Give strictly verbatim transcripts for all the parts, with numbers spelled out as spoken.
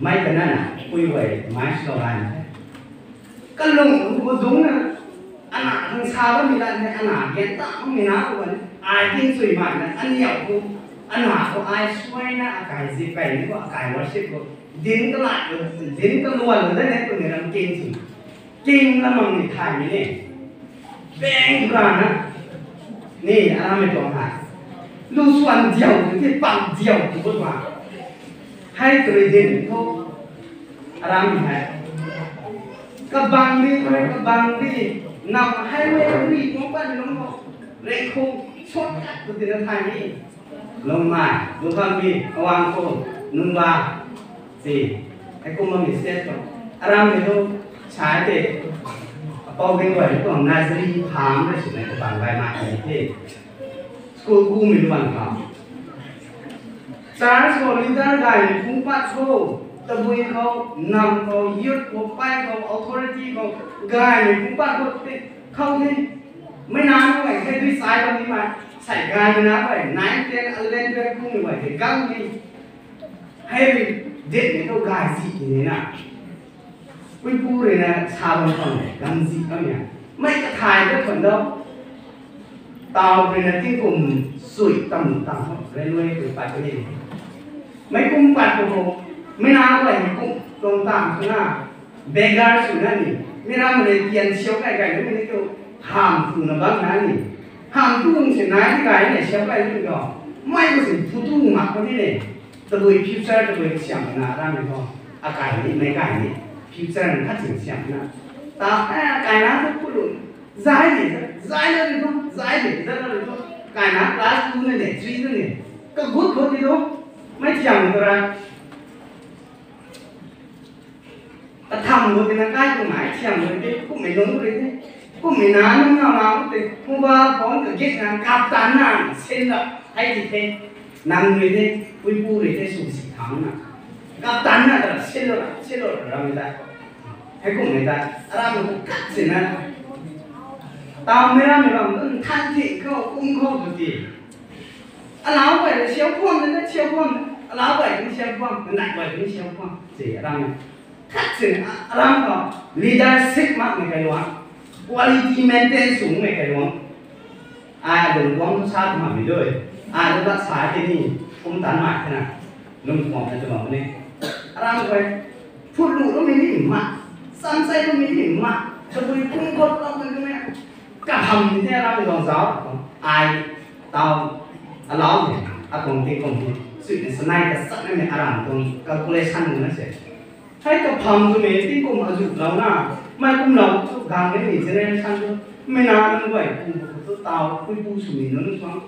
Mei ta na na, pui guay, mei swlou lan the. Kalung khou dungc na, ana khang sa bammei lan the, ana gan ta bammei na khou bam, ai tin sui man na, aniu khou, ana khou ai suai na, akai zip kai ni khou, akai worship khou, dinc kalat, dinc kaluan lou da ne, twmei ram king sw. King la mak ni thay mi ne. Bang bra na. Ni, aram mei tuang hei. Lu swan diau, ti pang diau, ti bot ma. Hei tui din khou. Aram hei. Kabang di, kabang di. Nam hei wei ri, kung pan lung khou. Rei khou, shortcut tu tina thay mi. Lungmei, Lungkhambi, Awang khou, Nungba, si, hei kum bammei state khou. Aram mei tu, sa tei, apou ding guay tu, nursery farm rui swmei kabang gay mak ni the. School kumei luan khou. Church khou leader gaymei phungc pat khou, tabui khou, nam khou, youth khou, pei khou, authority khou, gaymei phungc pat khou tei, khou the. Mei nac nunc guay hei dui sai bam nimei, sei gaymei nac guay, nine, ten, eleven, twelve kumei guay hei gang ni. Hei rui, dinmei tu gay si ni na. Puipu rui na sa bam khang le, gang zi bam ya. Mei kathay ta thuan dau. Tau rui na tingkum sui tam tam khou, railway rui pat ni. Mei kum pat khou, mei nac guay kum tuang tam khou na. Beggar swna ni, mi ram rui tian siau kai kai ni tu, hamh tu na bam na ni. Hamh tu se nai ti kai ni siau kai ni tu. Mei ko si phu tu mak ko ni le. Tabui future tabui siam na ram ni ko. Akai ni, mei kai ni. Future ni khat si siam na. Ta, eh, kai na tu phu lu. Zai ni, zai na ni tu, zai ni, zai na ni tu. Kai na class two na ni, three na ni. Kagut khou ti tu. Mei siam tu ra. Katham khou tina kai tu nai, siam khou ti, kummei nunc rui the. Kummei nac nunc na na te, mobile phone khou git na, kap tan na, sin la, hei ti the. Nang rui the, puipu rui the, sw si tham na. Kap tan na, ta sin la, sin la, ram ta. Hei kummei ta, aram khou khat si na. Tau mei ram mei bam, than thi khou, kum khou tu ti. Alau guay rui siau khuam na, siau khuam na. Alau guay rui siau khuam, nai guay rui siau khuam. Si, aram. Khat si, aram khou leadership makmei kailuang. Quality maintain swmei kailuang. Ai lungc kuang tu sa tu makmei dui. Ai lu lat sa ke ni, kum tan mak the na. Lungc kuang na tu mak ne. Aram guay, phut lu lumei ni mak. Sam sai lumei ni mak. Tabui kum khou lumei ni mak. Kaham ni the aram guang zauc. Ai, tau, alau ni, atuang tingkum ni. Sui ni sanai kasat na ni aram tuang calculation ni na se. Hei kapham twmei tingkum azuh lou na, mei kum lou tu gang ni generation tu, mei nac nunc guay kum tu tau, puipu swmei nunc tuang.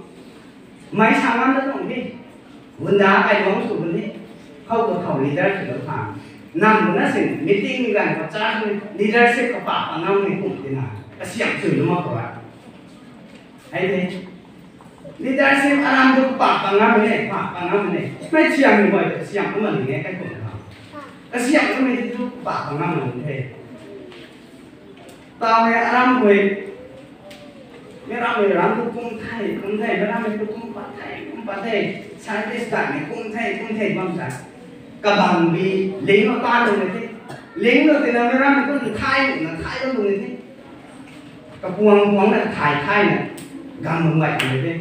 Mei sa ngam na tuang ni, gunda kailuang sw ni, khou khou khou leader swlou tha. Nam na sin meeting ni ganv khou church ni leadership kapak pa ngammei kum tina, kasiam sw lu mak khou ra. Hei the. Leadership aram tu kapak pa ngammei ne, pak pa ngammei ne. Mei siam ni guay tu kasiam kumna ni e, kai kum tha. Kasiam kummei tu kapak pa ngammei ni the. Tau hei aram guay. Mei ram mei ram tu kum thei, kum thei, mei ram mei tu kum pat thei, kum pat thei. Service ta ni kum thei, kum thei bam ta. Kabang bi, ling lo ta lung ni the. Ling lo tina mei ram mei tu thai lung na, thai lung ni the. Kapuang puang na kathai thai na, gang lung gay ni the.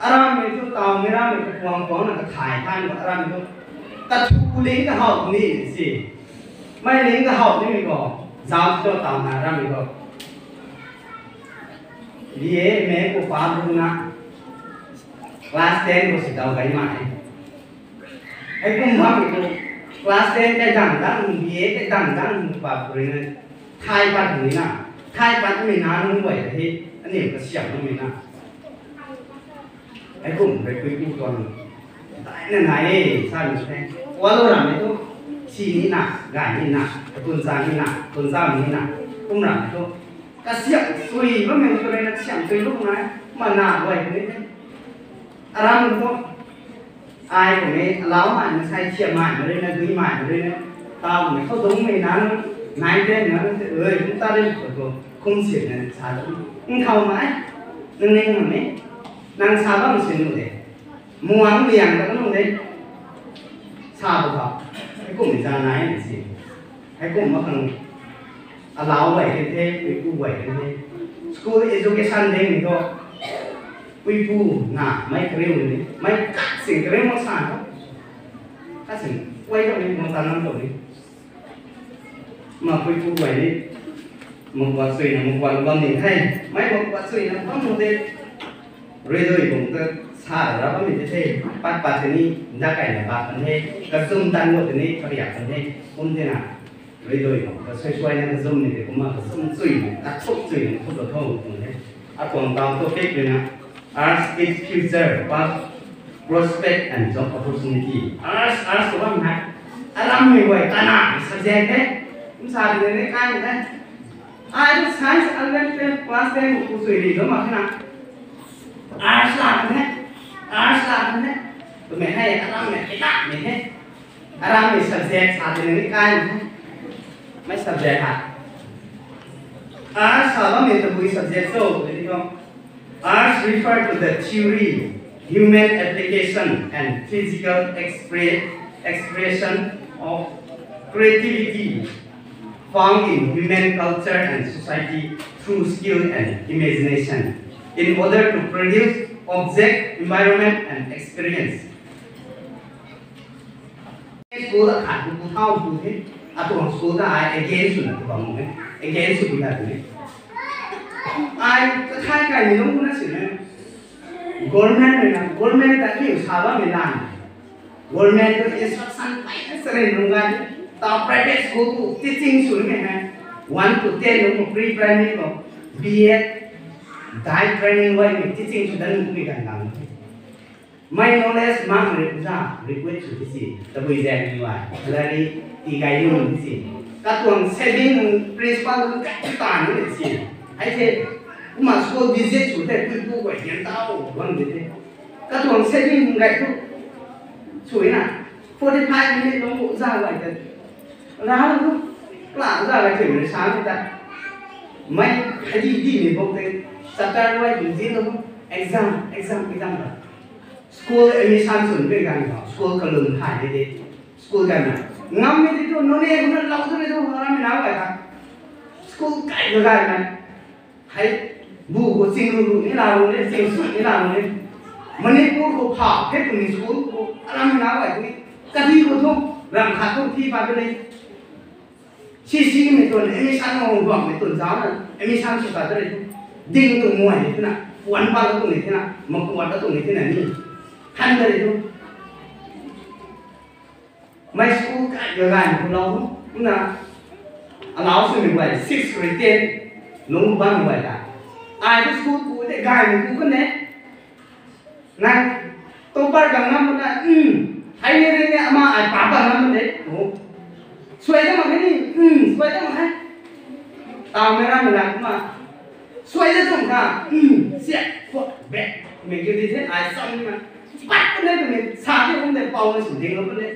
Aram mei tu tau mei ram mei kapuang puang na kathai thai na, aram mei tu. Kathu ling kahau ni si. Mei ling kahau ni mei ko, zauc tu tau na ram mei ko. B A, M A khou pass lou na, class ten khou si tau gay mak e. Hei kum bam khou, class ten kai dang dang, B A kai dang dang, pa pui na, thai pat ni na, thai patmei nac nunc guay ta hei, aniu kasiam bammei na. Hei kum rui puipu tuang, dai na nai e, sa ni the. Kualou ram ni tu, si ni na, gay ni na, katun za ni na, tun za ni na, kum ram ni tu. Kasiam sui bammei tu rui na kasiam sui lung nai, mana guay ni the. Aram tu, ai khou ni, alau mai na, sai thiam mai na rui na, dui mai na rui na, tau ni khou dungc mei na, nai ten na, ui, kum ta rui khou tu, kum sin na, sa tu, nthau mai, nang ning mak ni, nang sa bam sin nu de, muang liang ta nu de, sa tu khou. Heikum za nai si. Heikum ma khang alau guay kan the, puipu guay kan the. School education ding ni to. Puipu na, mei kariu ni. Mei kaksing kariu ma sa to. Kaksing, guay to ni, ma ta nam to ni. Ma puipu guay ni. Mukwa sui na mukwa lu bam ni the. Mei mukwa sui na bam nu de. Ruidui bung ta sa ra bam ni the. Pat pat ni, da kai na pat kan the. Kazum tan wo ni, kariak kan the. Kum the na. Ruidui bung ta sui sui na kazum ni de. Kuma kazum sui na, kathuk sui na, kathuk lo thong kum the. Atuang tau topic ni na. Arts is future, past, prospect and job opportunity. Arts, arts ko bam hai. Aram mei guay tana subject the. Kum sa de ni kai the. Ai tu science eleven, twelve, class ten ku sui ri lo ma kha na. Arts la kan the. Arts la kan the. Tu mei hai aram mei kita mei hai. Aram mei subject sa de ni kai the. Mei subject ha. Arts sa bam ni tabui subject so, tu ni ko. Arts refer to the theory, human application and physical expre- expression of creativity found in human culture and society through skill and imagination in order to produce object, environment and experience. School akhat tu pu thau pu the, atuang school ta ai against swna tu bam e, against sw pu ta tu e. Ai kathai kai ni lung na si ne. Government na, government ta ni sa bam ni lan. Government tu instruction pai na sa rin lung ga. Ta private school tu teaching sw ni hai. One to ten lung pre primary ko, B Ed, diet training guay ni teaching sw dan ni kan lang. Mei knowledge mang ri za request sw ti si, tabui zang ni guay, salary ti gay ni ti si. Katuang saving principal tu kai ta ni ti si. Ai the, kumna school visit sw the, puipu guay hian tau bam di the. Katuang saving gay tu sw na, forty five minute lung bu za guay ta. Ra tu, pla za guay tu ni sa ni ta. Mei hai di di ni bok te, chapter guay tu di lo, exam, exam, exam ta. School admission swn pe ganv khou, school kalum thay de de. School ganv na. Ngam mi di tu, nune guna lau tu ni tu, haram mi na gay kha. School kai ga gay na. Hei, bu ko ching ru ru ni la ru ni, ching su ni la ru ni. Manipur khou pha, phe tu ni school khou, aram mi na gay tu ni. Kati khou tu, ram khat tu thi pa tu ni. C C mei tuang admission hong guang mei tuang zauc na admission sw ta ta rei tu. Ding tuang muay ni tina, puan pa la tuang ni tina, makuat la tuang ni tina ni. Than ta rei tu. Mei school kai ga gay ni tu lau tu. Kumna, alau sw ni guay, six grade ten, lung bam guay ta. Ai tu school ku te gay ni ku kan ne. Nang topper gang ngam na, um, hai ni ri ni ama ai pa pa ngam de. Oh. Suai da mak ni, um, suai da mak hai. Tau mei ram na kuma. Suai da tung ka, um, siak, fuak, bek. Mei kiu di the, ai sam ni ma. Pat ni tu ni, sa di um de pau ni sw ding lo de.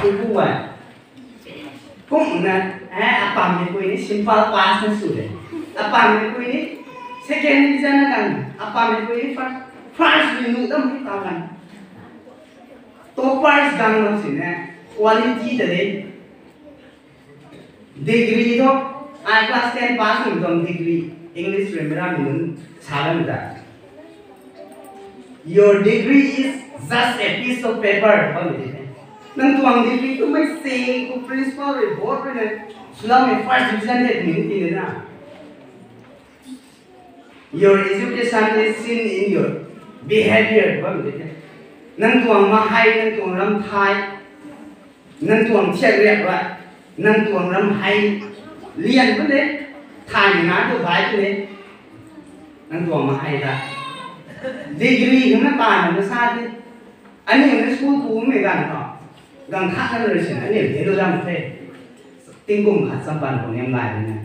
Ui bu ai. Kum na, eh, apam ni pui ni simple pass na sw de. Apam ni pui ni second division na kan, apam ni pui ni first, first ni nu dam ni ta kan. Toppers gang lam si ne, quality ta de. Degree tu, ai class ten pass ni tuang degree, English rui mei ram ni nunc sa lam ta. Your degree is just a piece of paper, bam di the. Nang tuang degree tu mei se ku principal rui board rui na, sulam mei first division de ni ti na. Your education is seen in your behavior, bam di the. Nang tuang mahei, nang tuang ram thai, nang tuang thiak riak ra, nang tuang ram hei, lian pun de, thay na tu bai pun de, nang tuang mahei ra. Degree hum na ta na sa de. Ani na school ku mei gan ta. Gan khat na rui sin, ani de lu lam the. Tingkum khat sampan ko niam lai na.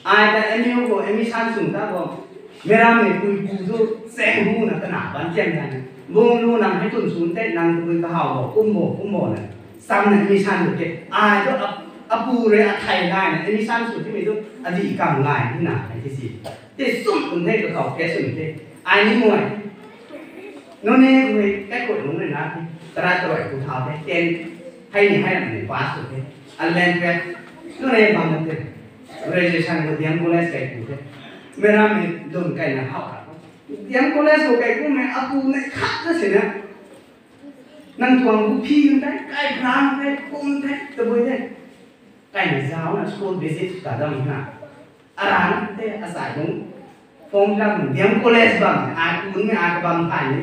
Ai ta M U ko, M U san sung ta ko. Mei ram ni pui pu tu seng hu na kana ban kiam na. Bung lu nang hei tun sun te nang pui ka hau bo, kum bo, kum bo na. Sam na M U san tu ke. Ai tu ap-, apu re athai lai na. M U san sung ti mei tu adi kam lai ni na. Ai ti si. Te sum tun the ka kau ke sum te. Ai ni muai. Nune mei kai ko nung na na ti. Tara tara ku thau te. Ten. Hei ni hei ni pass tu the. Eleven twelve. Nunc ni bam na the. Graduation khou D M College kai ku the. Meic rammei dun kaina how kha. D M College khou kai kumei apu nei khat na sina. Nang tuang bu phi nang tei, kai brang tei, kum tei, tabui tei. Kaina zauc na school visit ta dam na. Aran tei asai bung. Form fill up D M College bam, ai kun mei ai kabam phai ni.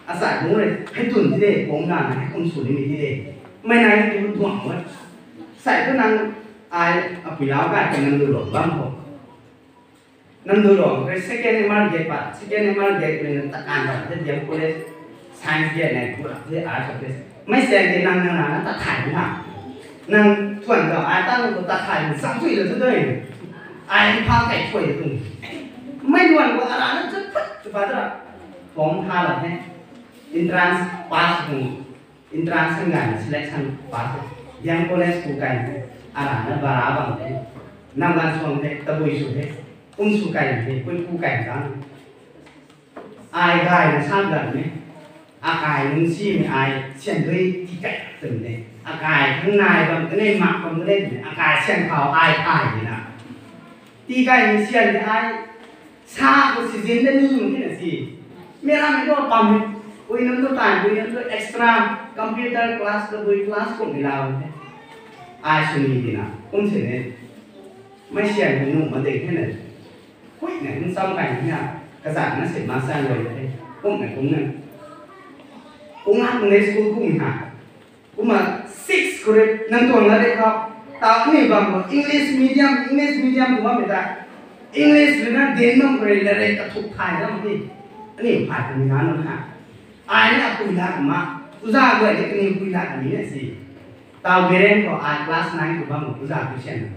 Asai bung rui, hei tun ti de, kong na na, hei kum sw ni mi ti de. Mei nai ni tu duang we. Sai tu nang ai apui lau kai ka nang du lou bam khou. Nang du lou, khe second M R gate pa, second M R gate mei na ta kan bam, the D M College, science gate na, the arts office. Mei sian ti nang nang na, na ta thay na. Nang tuan ta, ai ta nang ta thay, sam tui lou tu doi. Ai pha kai thui tu. Mei duan khou ara na, zut phut, tu pa ta. Form ha la the. Entrance pass tu. Entrance kan ganv selection pass. D M College ku kai the, ara na bara bam the. Nang gan suang the, tabui sw the. Kum sw kai the, pui ku kai ta. Ai gay na sam ganv mei. Akai nunc si mei ai sian dui ti kai tun de. Akai thang nai bam kanei mak bam kanei tun de. Akai sian khou ai ai di na. Ti kai ni sian de ai. Sa khou season de ni mak ti na si. Meic rammei tu pam e. Ui nunc tu tan, ui nunc tu extra computer class, tabui class kum ni lau the. Ai sw ni di na. Kum si ne. Mei sian khou nuh ma ding the na. Hui na, kum sam kai ni na. Kazanc na si ma san lou the. Kum na kum na. Kum na kum na school kum na. Kumna six khou rui nang tuang latrik khou, tau ni bam khou English medium, English medium tu bammei ta. English rui na din bam khou rui latrik kathuk thay dam ti. Ani phay kani na nunc ha. Ai na pui la kama, uza guay ni kani pui la kani na si. Tau Biren khou ai class nine khou bam khou uza tu sian na.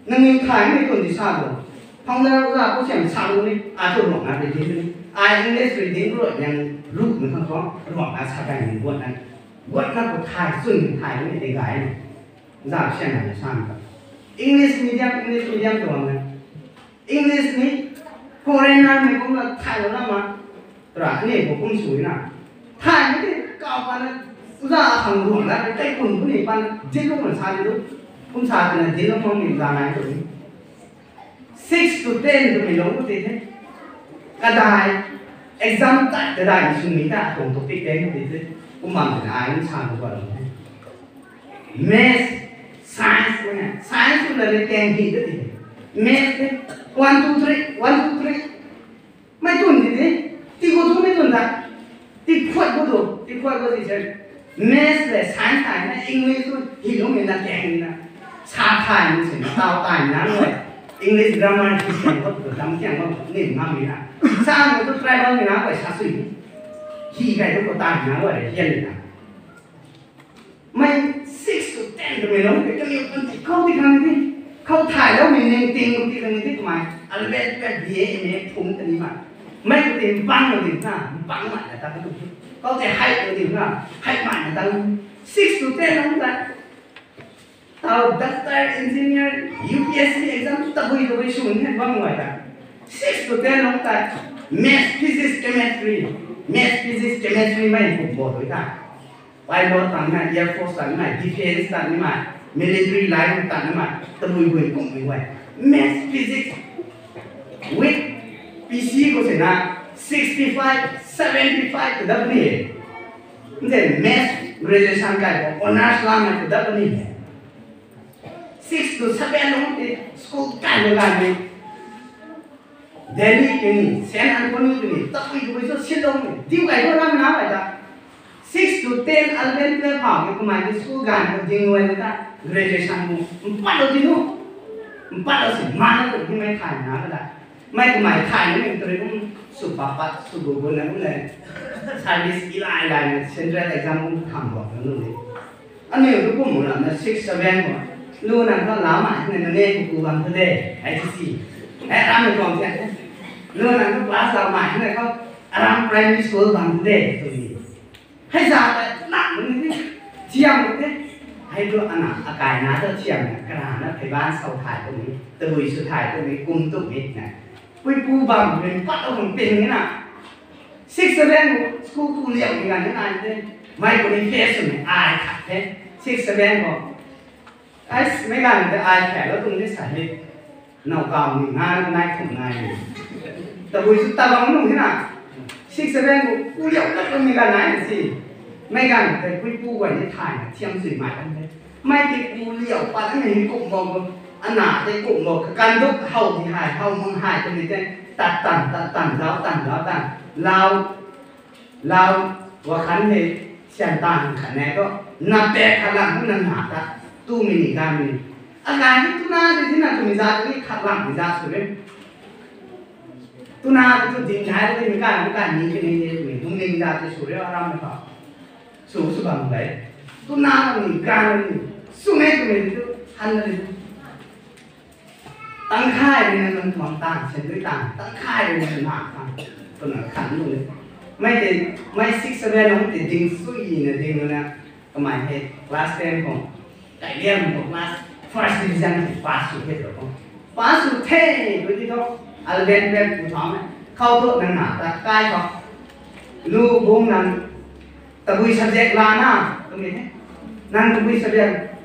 Nang ni thay ni tun di sa lo. Founder uza tu sian sa lo ni, ai tu ruang na rui din ni. Ai English rui din rui yang lu na khang khou, ruang na sa kai ni buat na. Guat na khou thay, chwn thay ni tei gay ni. Zauc sian na san ta. English medium, English medium tuang na. English ni foreigner mei kumna thay lou na ma. Ra ni khou kum sw na. Thay ni tei kau pa na. Uza akhang ruang na tei kum kum ni pan. Din lou na sa ni tu. Kum sa tei na din lou khang ni za nai tu ni. Six to ten twmei lou ti the. Kadai, exam tat kadai ni swmei ta tuang topic tei ti the. Kum bam twna ai ni sa tu ba lou the. Maths, science ko na, science ko na le tang hi ta ti the. Maths the, one, two, three, one, two, three. Mei tun ti the, ti khou tu mei tun ta. Ti khuat khou tu, ti khuat khou ti se. Maths le science thay na English tu hi lungmei na keng na. Sa thay ni si na tau thay na nui. English grammar hi keng khou tu dam keng khou ni ngam ni na. Sa khou tu tribal mei na khou sa sui. Hi kai tu khou thay na khou le hian ni na. Mei six to ten twmei lou ke kaniw panty khou ti khang ti. Khou thay lou mei ning ting ti khang ti twmei. Alphabet, alphabet, B A, M A, phung ta ni ma. Mei khou ti mpang lou di na, mpang mai na ta khou tu. Khou ti hei lou di na, hei mai na ta. Six to ten lou ta. Tau doctor, engineer, U P S C exam tabui tabui sw ni bam ngai ta. Six to ten lou ta. Maths, physics, chemistry. Maths, physics, chemistry mei kum bo tu ta. Pilot tan ni mei, air force tan ni mei, defense tan ni mei, military line tan ni mei, tabui bui kum ni guay. Maths, physics with P C khou si na sixty five, seventy five ta dap ni. Nte maths graduation kai khou honours la mei ta dap ni. Six to seven lou ti school kai lou la ni. Delhi kini, Saint Anthony kini, tabui tabui cho Shillong ni, diu kai khou ram na bai ta. Six to ten, eleven, twelve phau ni kumai ni school ganv khou ding nuai ni ta, graduation mu, mpat lou di nu, mpat lou si, ma na tu, ni mei thay na ka ta. Mei kumai thay ni, mei tari kum, su pa pat, su gu gu na kum le, service ilai ilai na, central exam kum tham bo, na nu ni. Aniu tu kum na, na six, seven mo. Lu nang khou lau mai hei na ne ku ku bam tu de, I T C. Hei ram ni tuang the. Lu nang khou class lau mai hei na khou, aram primary school bam tu de, tu ni. Hei za ta, na, ni ni, thiam ni de. Hei tu ana, akai na tu thiam na, kara na, phey ban sau thay tu ni, tabui sw thay tu ni, kum tu ni, na. Pui pu bam, pui pat lou kum ping ni na. Six, seven school tu liau ni ganv ni nai the. Mei khou ni face swmei ai khat the. six seven khou. Ai, meic ganv tei ai phaek la tung ni sa he. Now kaw ni nga nai thumh nai. Tabui su ta bam nung he na. Six seven khou pu liau tat lou mei ganv nai si. Meic ganv tei pui pu guay ni thay na thiam sui mai kan the. Mei tei pu liau pat na ni kum bam khou. Ana tei kum bam khou kan duk how di hai, how mang hai twmei tei. Tat tan, tat tan, lau tan, lau tan. Lau Lau, wa khan hei, sian tan khat ne tu, na pe khat lang na na ta, tu mi ni gan mi. Akai ni tu na di di na tu mi za tu ni khat lang mi za sw re. Tu na di tu ding hai tu mi kan, mi kan ni ki ni ni tu mi, dung ding za tu sw re, aram na ta. Sw, sw bam bai. Tu na mi gan mi, sw me tu mi tu, han na di. Tang khay rui na nang tuang tang, sian dui tang, tang khay rui na nang tang, twna khan lu le. Mei tei, mei six seven nung tei ding sui na ding na, kamei hei class ten khou, kai liam khou class first division khou pass sw the tw khou. Pass sw the, twenty two, eleven twelve pu thau mei. Khou tu nang na ta kai khou. Lu bung nang Tabui subject lana, twmei the. Nang tabui subject.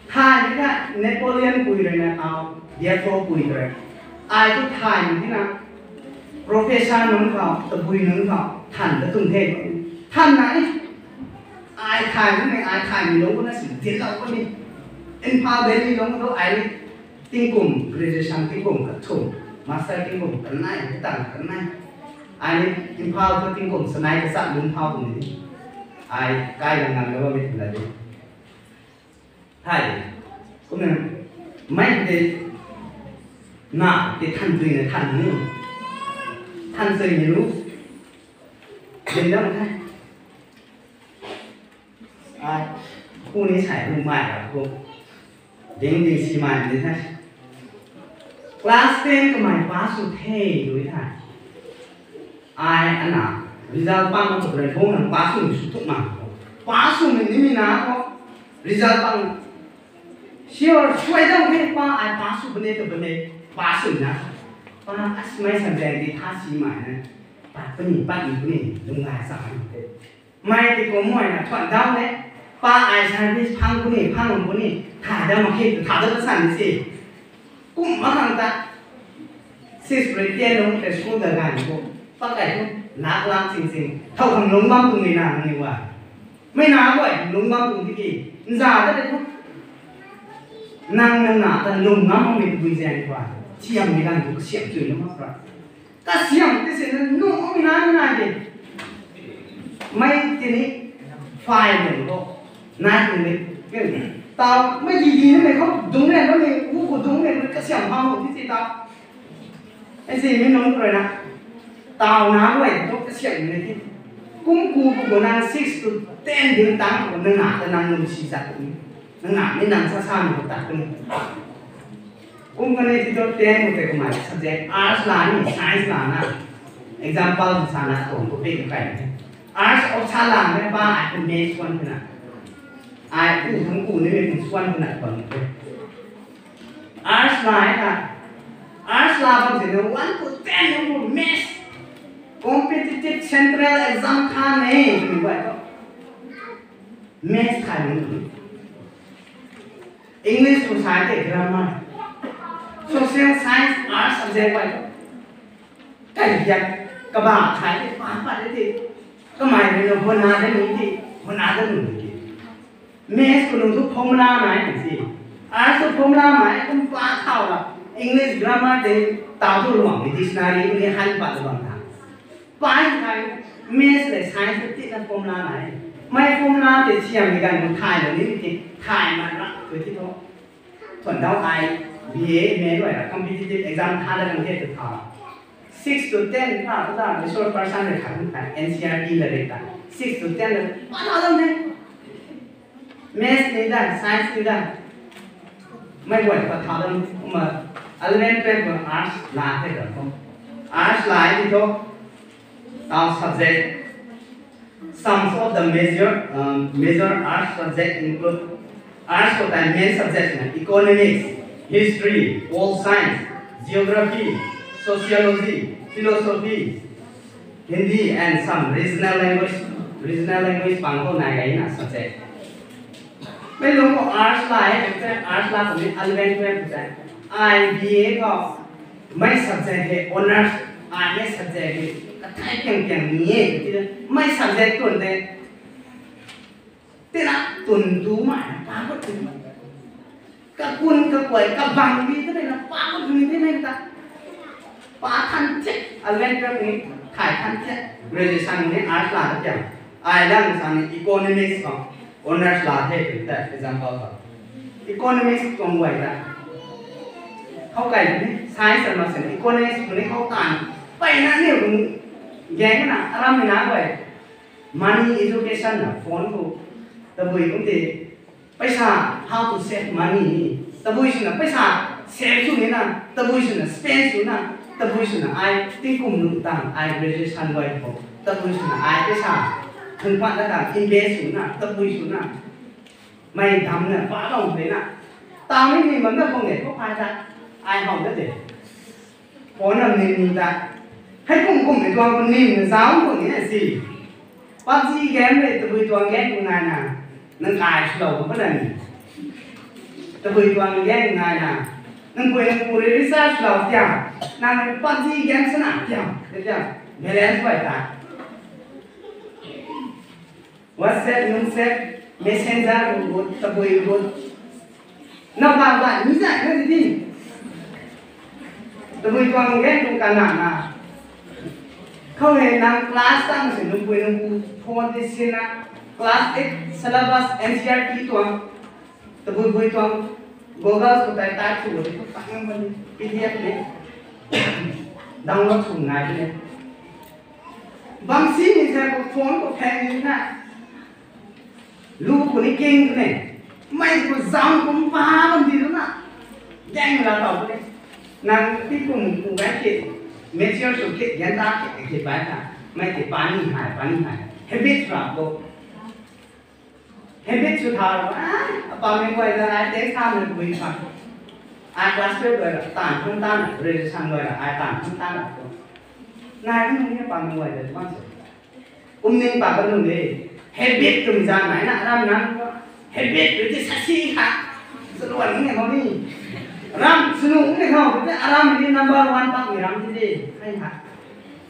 Thay ni ta Napoleon pui rui na tau, Defoe pui rui. Ai tu thay ni na, professor nunc khou, tabui nunc khou, than ta tung the. Than na ni. Ai thay ni, ai thay ni lou na si, din lou ni. Imphal Valley lou tu ai ni. Tingkum, graduation tingkum kathumh, master tingkum kanei, tang kanei. Ai ni Imphal tu tingkum sanei kachat lum phau kum ni. Ai kai lang nang lou mi la di. Thai, kumna, mei tei, na tei than tui na than ni. Than tui ni lu. Din dam thai. Ai, pu ni sai lu mai ra pu. Ding ding si mai ni thai. Class ten kamei pass sw the lu thai. Ai ana, result pang ma tu ren bung nang pass sw ni sw tuk ma. Pass sw ni ni mi na khou. Result pang. Sure, suai dang the pa ai pass sw bane tu bane. Pass sw na. Pa as mei subject di tha si mai na. Pat puni, pat ni puni, lung lai sa ni the. Mei tei kum mei na thuan dau le, pa ai service phang puni, phang puni, tha dau mak khe, tha dau ta san si. Kum ma khang ta, six grade ten lung tei school da gan khou, pa kai tu, lak lak sing sing, thau khang lung bam tung ni na ni wa. Mei na guay, lung bam tung tiki, nza ta tei tu. Nang nang na ta lung ngam mei tu bui zang kwa, siam ni lang tu siam chui na mak ra. Kasiam tei si na nu mi na na de. Mei tini five de ko. Na tu ni. Tau mei di di na ko dung na ni u ko dung na kasiam phang ko ti tau. Ai si mi nung ko na. Tau na mei ko kasiam ni ti. Kum ku ko na six to ten din tang ko na na ta nang nung si sa ko ni. Nang na ni nang sa sa ni ko ta ko ni. Kum kani ti tu ten ko te kumai subject arts la ni science la na. Example sa na tuang ko pe kai. Arts of sa la na pa ai ko maths one na. Ai ku thang ku ni maths one na tuang ko. Arts la ai ta. Arts la bam se na one to ten ko maths. Competitive central exam kha ne ni bai ko. Maths khai ni. English khou sa tei grammar. Social science, arts subject bai. Kai hiat, kaba khai tei, pa pa tei tei. Kamei rui na hona de ni tei, hona de ni tei. Maths khou nung tu formula nai si. Arts khou formula nai, kum pa thau la. English grammar tei, tau tu luang ni dictionary ni han pa tu bam ta. Pai khai, maths le science ti na formula nai. Mei formula tei siam ni gan thay lo ni ti, thay man ra, tu ti tho. Thuan dau ai, B A, M A luai ra, competitive exam tha da kan the tu tha. Six to ten tha, tu da, resource person le khat khai, N C E R T le re ta. Six to ten le, pa tha dam the. Maths ni da, science ni da. Mei guay pat thau dam, kumna eleven, twelve khou arts la the da ko. Arts la ai ti tho. Tau subject. Some of the major, um, major arts subject include arts khou tei main subject na economics, history, pol science, geography, sociology, philosophy, Hindi and some regional language, regional language pang khou nai gai na subject. Mei lung khou arts la e, arts la khou ni eleven twelve khou tei. Ai B A khou, mei subject hei honours, ai mei subject hei kathai piang piang ni e, mei subject tun tei. Tina tun tu mai na pa khou tun. Kakun kakuai kabang di tu na pa khou tun ni mei ta. Pa than chet, eleven twelve ni, thai than chet, graduation ni arts la ta piang. Ai lang sa ni economics khou honours la the tw ta example khou. Economics tuang guay ta. Khou kai ni, science and maths ni, economics ni khou tan. Pai na ni rung gang na, aram ni na guay. Money education na phone khou. Tabui kum ti, paisa, how to save money ni. Tabui swna paisa save sw ni na, tabui swna spend sw na, tabui swna ai tingkum nung tang, ai graduation guay khou. Tabui swna ai paisa, thun pat na tang, invest sw na, tabui swna. Mei dam na, pa lou de na. Tang ni ni man na bung de, khou phai ta. Ai how da de. Phone na nin ni ta. Hei kum kum ni tuang kum nin na zauc kum ni na si. PUBG game le tabui tuang game kum nai na. Nang kai swlou kum na ni. Tabui tuang game nai na. Nang pui nang pu recharge swlou tiam. Nang PUBG game sana tiam. Tiam. Balance bai ta. WhatsApp, WhatsApp, Messenger, gut, tabui gut. Na ba ba ni zai na di. Tabui tuang gen tuang kana na. Khou hei nang class tang si nung pui nung pu phone di si na. Class eight syllabus N C E R T tuang. Tabui bui tuang Google khou tai type sw di khou tak nang bam ni P D F ni. Download sw ngai ni. Bam si ni sa khou phone khou phang ni na. Lu khou ni king khou ni. Mei khou zam kum pa bam di lu na. Gang la tau khou ni. Nang ti kum kum gai kit. Mature sw kit, gan ta kit, kit bai ta. Mei ti pa ni hai, pa ni hai. Habit ra khou. Habit sw tha ra, ah, apa mei guay ta ai text tha na bui pa. Ai class twelve guay ra, tan thun tan na, graduation guay ra, ai tan thun tan na khou. Nai nung ni apa mei guay ta tuang sw. Kum ning pa ka nung de. Habit tum zan nai na, ram nang khou. Habit tu ti sa si kha. Sa luan ni khou ni. Ram sw nung ni khou, ti aram ni number one pa ni ram ti de. Hai ha.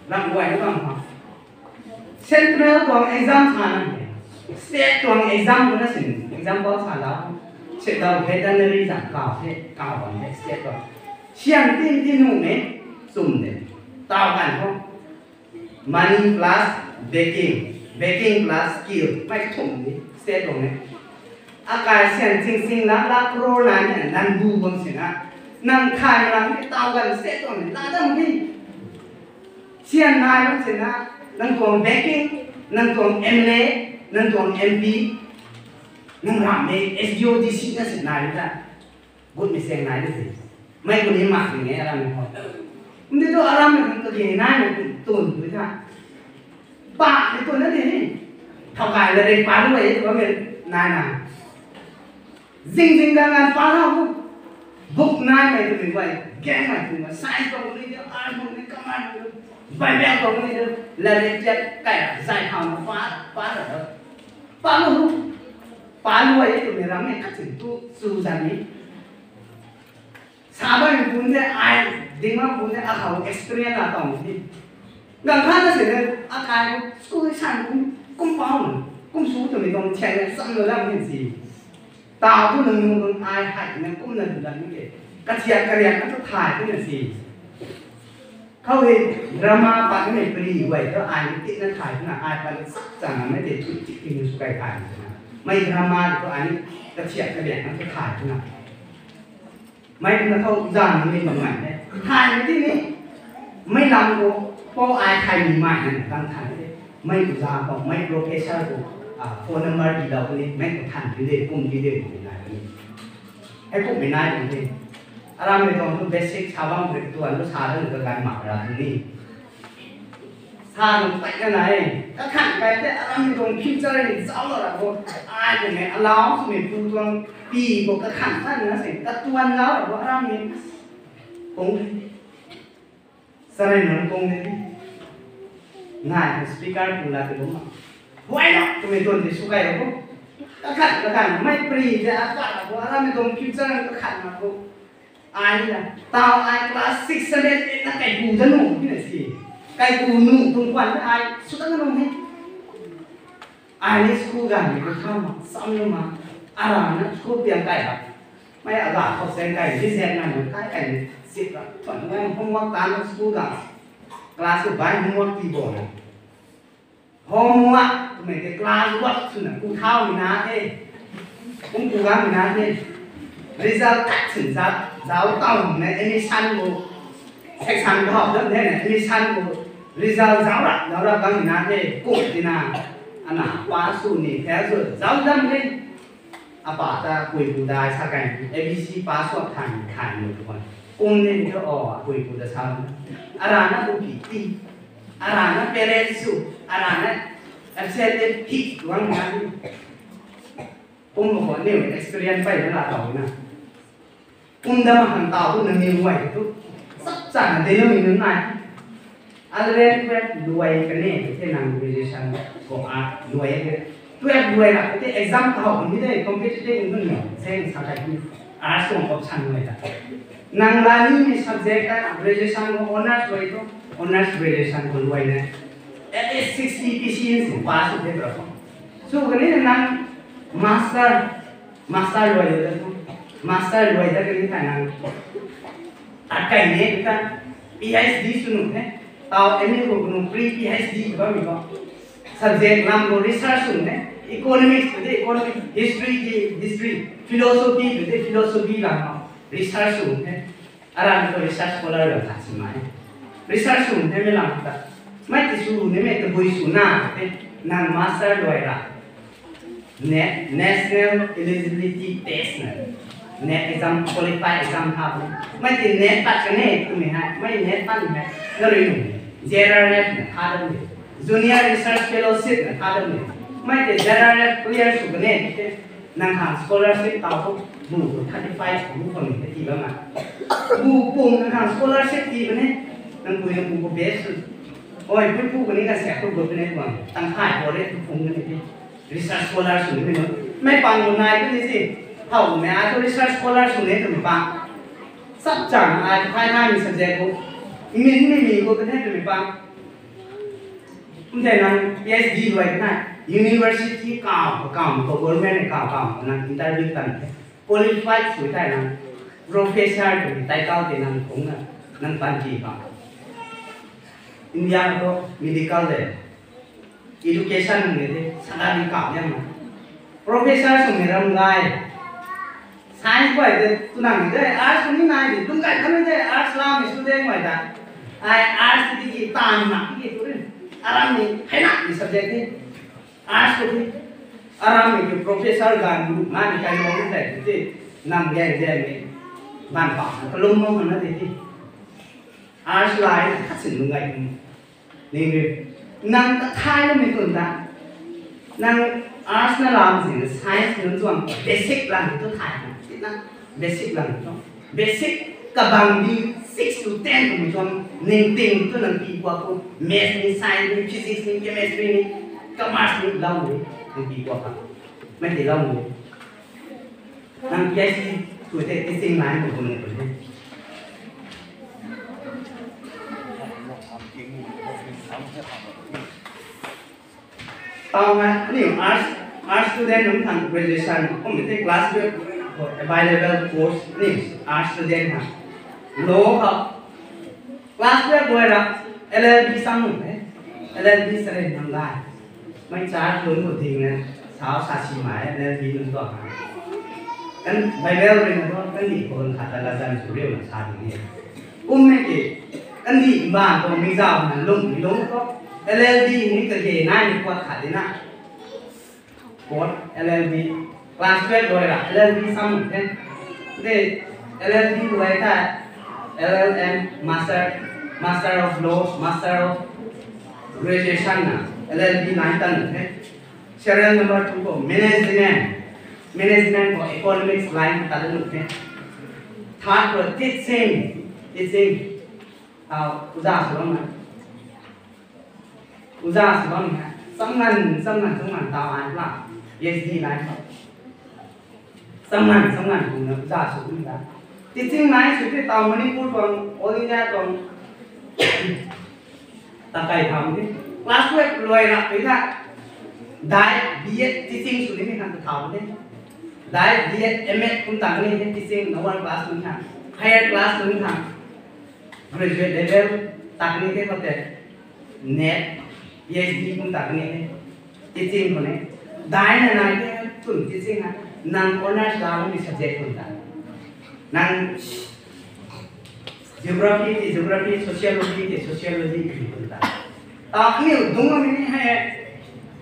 Ram guay ni bam khou. Central tuang exam sa na, state tuang exam khou na sin, example sa la, se tau veterinary zam kau the, kau bam the state tuang. Sian tin tin nung ne, sum de. Tau kan khou, money plus baking, baking plus skill, mei thum ni state tuang ne. Akai sian ching ching la, la crore la ni, nang bu bam sin na. Nang khai lang ni tau kan state tuang ne, la dam ni. Sian nai bam sin na, nang tuang banking, nang tuang M L A, nang tuang M P, nang ram mei S D O D C na sin nai ta. Gut mei seng nai ta si. Mei khou ni mak ni nge aram mei khou. Ndi tu aram mei khou kage nai mei khou tun tu ta. Pa ni tun na di ni. Thau kai la rei pa lu e tu mei nai na. Zing zing gan gan pa na hu. Book nai mei tu mei guay, gang mei tu mei, science tuang ni de, art tuang ni, commerce tuang ni, Bible tuang ni de, la rei chat kai ra, zai khou na pa, pa ra. Pa lu hu. Pa lu e tu mei ram mei khat sin tu, su zan ni. Sa bam ni pun de, ai, ding ma pun de, akhou experience la tang ni. Gang khat na si de, akai school san kum, kum pau na, kum su tu mei tuang channel sam lo lam ni si. Tau tu nang nung nung ai hai na kum na dulan ni ke. Kathiak kariak na tu thay tu na si. Khou hei drama pat ni pari guay tu ai ni ti na thay tu na ai pat ni sak chang na mei te tu ti ti ni su kai thay tu na. Mei drama tu ai ni kathiak kariak na tu thay tu na. Mei na khou zan ni bam ngai ne. Thay ni ti ni. Mei lam khou, pou ai thay ni mai na tang thay ni. Mei khou za khou, mei professor khou, ah, phone number ti dau ni, mei khou than ti de, kum ti de, kum ti nai ni. Hei kum mei nai ni. Aram mei tuang tu basic sa bam mei tuan tu sa dang ka gan mak ra ni. Sa nung pai na nai. Kakhan kai te aram mei tuang future ni zauc la ra bo. Ai tu mei allow tu mei pu tuang pi bo kakhan ta na se. Katuan zauc ra bo aram mei. Kung. Sarai nang kung de. Nai speaker pu la te bo ma. Why not? Tu mei tuan te su kai ra bo. Kakhat kakhat mei pri de apat a bo aram mei tuang future kakhat na bo. Ai ni na tau ai class six, seven, eight na kaipu da nu ni na si. Kaipu nu tuang kwan ai sw ta nu ni. Ai ni school ganv ni ko thau ma sam nu ma. Ara na school piang kai ha. Mei aga khou sen kai di zek na nu kai kai ni sip ra. Tuan ngai homework ta na school ganv. Class ko bai homework ti bo na. Homework twmei tei class work swna ku thau ni na the. Kum ku gang ni na the. Result kat sin zat zau tau na admission khou section khou dam the na admission khou result zau ra zau ra gang ni na the. Ku ti na ana pass sw ni fail sw zau dam the. Apa ta pui pu dai sa kan A B C pass sw than than nu tuan. Kum ni thu o pui pu da sa. Ara na pu pi ti. Ara na parents sw, ara na absent hit tuang na. Kum mo khou niw experience pai na la tau na. Kum dam khang tau tu na niw guay tu. Sap cha na de lo mi nai. Eleven, twelve luai kane the nang graduation khou a luai the. Twelve luai ra the exam khou ni de competitive ni ni sen sa kai ni. Arts khou option luai ta. Nang la ni ni subject ta graduation khou honours luai tu, honours graduation khou luai na. At least sixty P C N si pass the bro. So kani nang master, master luai da tu. Master luai da kani ta nang. Akai ne ta P H D sw nu the. Tau M A khou nu pre P H D bam mi ko. Subject lam khou research sw nu the. Economics tu the economic, history tu history, philosophy tu the philosophy lam khou research sw nu the. Aram tu research scholar lam khat si mai. Research sw nu the mei lam ta. Mei ti sw nu mei tabui sw na the. Nang master luai ra. NET, National Eligibility Test na. NET exam, qualify exam tha bo. Mei ti NET pat kane twmei hei, mei NET pat ni hei. Na rui nu. J R F na tha dam ni. Junior Research Fellowship na tha dam ni. Mei ti J R F clear sw kane ti. Nang khang scholarship tau tu. Bu tu thirty five bu khou ni ti bam na. Bu pum nang khang scholarship ti kane. Nang pui nang pu khou best sw. Oi, pui pu kani na sek tu bu kane tuang. Tang khai khou re tu pum kane ti. Research scholar sw ni no. Mei pang gu nai tu ni si. How mei ai tu research scholar sw ni tu mei pang. Sap chang ai tu khai khai ni subject khou. Min ni mi khou tu the tu mei pang. Kum the nang P H D luai na. University kau, kau, kau government kau, kau nang interview tan the. Qualified sw thei nang. Professor tu title tei nang kung na. Nang pan ki pa. India khou medical de. Education nang de, sana di kap liang na. Professor sw ni ram gay. Science guay de, tu nang de, arts ni nai de, lung gay kan de, arts lam student guay da. Ai arts di ki tan na ki tu rin. Aram ni, hai na ni subject ni. Arts ko ni. Aram ni ki professor gan lu na ni kai lo ni de, ti nang gen gen ni. Ban pa, kalum mo na de ti. Arts lai, khat sin lung gay ni. Ning ri. Nang ta thay na mi tun ta. Nang arts na lam si na science nunc tuang basic lam tu thay na. Ti na basic lam tu. Basic kabang di six to ten tu mi tuang ning ting tu nang pi kwa ku. Maths ni, science ni, physics ni, chemistry ni, commerce ni lau ni nang pi kwa ka. Mei ti lau ni. Nang P H D tu the teaching line khou kum ni tu the. Tau na, aniu arts, arts student nunc khang graduation, kum ni the class twelve khou available course ni arts student khang. Law khou class twelve luai ra L L B sam nu the. L L B sa rin nang gay. Mei church lun khou ding na, sau sa si mai, L L B nunc tuang ha. Kan Bible rui na tuang, kan ni khou khat ta la zan sw riu na sa ding ni. Kum mei ki, kan ni mbaanv tuang mi zau na lung, mi lung khou, L L B ni kage nai ni kuat khat di na. Fourth L L B, class twelve luai ra L L B sam the. De L L B luai ta L L M, Master, Master of Law, Master of Graduation na L L B line tan the. Serial number two khou management, management khou economics line tan the. Third khou teaching, teaching, tau uza sw bam na. Uza sw bam na. Cham ngan, cham ngan, cham ngan tau ai la. PhD nai. Samngan, samngan kumna za sw kum ta. Teaching nai sw te taw Manipur tuang, All India tuang. Ta kai tham de. Class twelve luai rap pui ta. Dai B.Ed teaching sw ni mi khang ta tham de. Dai B.Ed, M.Ed kum ta ni teaching na one class kum ta. Higher class kum ta. Graduate level tak ni te khote. NET, PhD kum tak ni te. Teaching khou ne. Dai na nai te tun teaching ha. Nang honours la mi subject kum ta. Nang geography ti geography, sociology ti sociology ti kum ta. Ta ni dung mi ni hai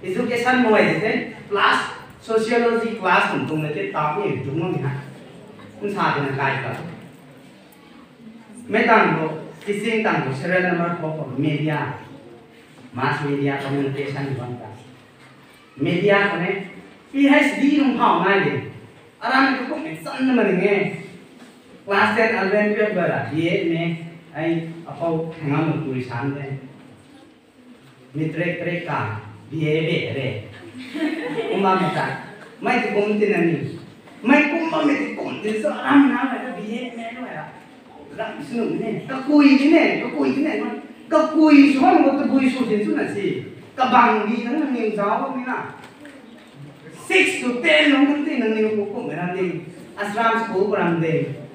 education moi te plus sociology class kum tung na te ta ni dung mi ha. Kum sa te na kai ka. Mei tang khou, teaching tang khou serial number four khou media, mass media communication bam ta. Media khou ne, PhD nung phau nai de. Aram ni tu kum e chan na ma ning e. Class ten, eleven, twelve ba ra, B.Ed ne, ai, apou, thangam nung pui san de. Matric, matric ka, B.A, B.A re. Kumna mi ta. Mei ti kum ti na ni. Mei kum ba mei ti kum ti so aram na mei ta B.A, B.A lo ya. Ram snu ni. Kakui ni ne, kakui ni ne. Kakui so mo to bui so din su na si. Kabang di nang ni zao ni na. Six to ten lung kan ti nang ni ko ko ram ding. Ashram school ko ram ding.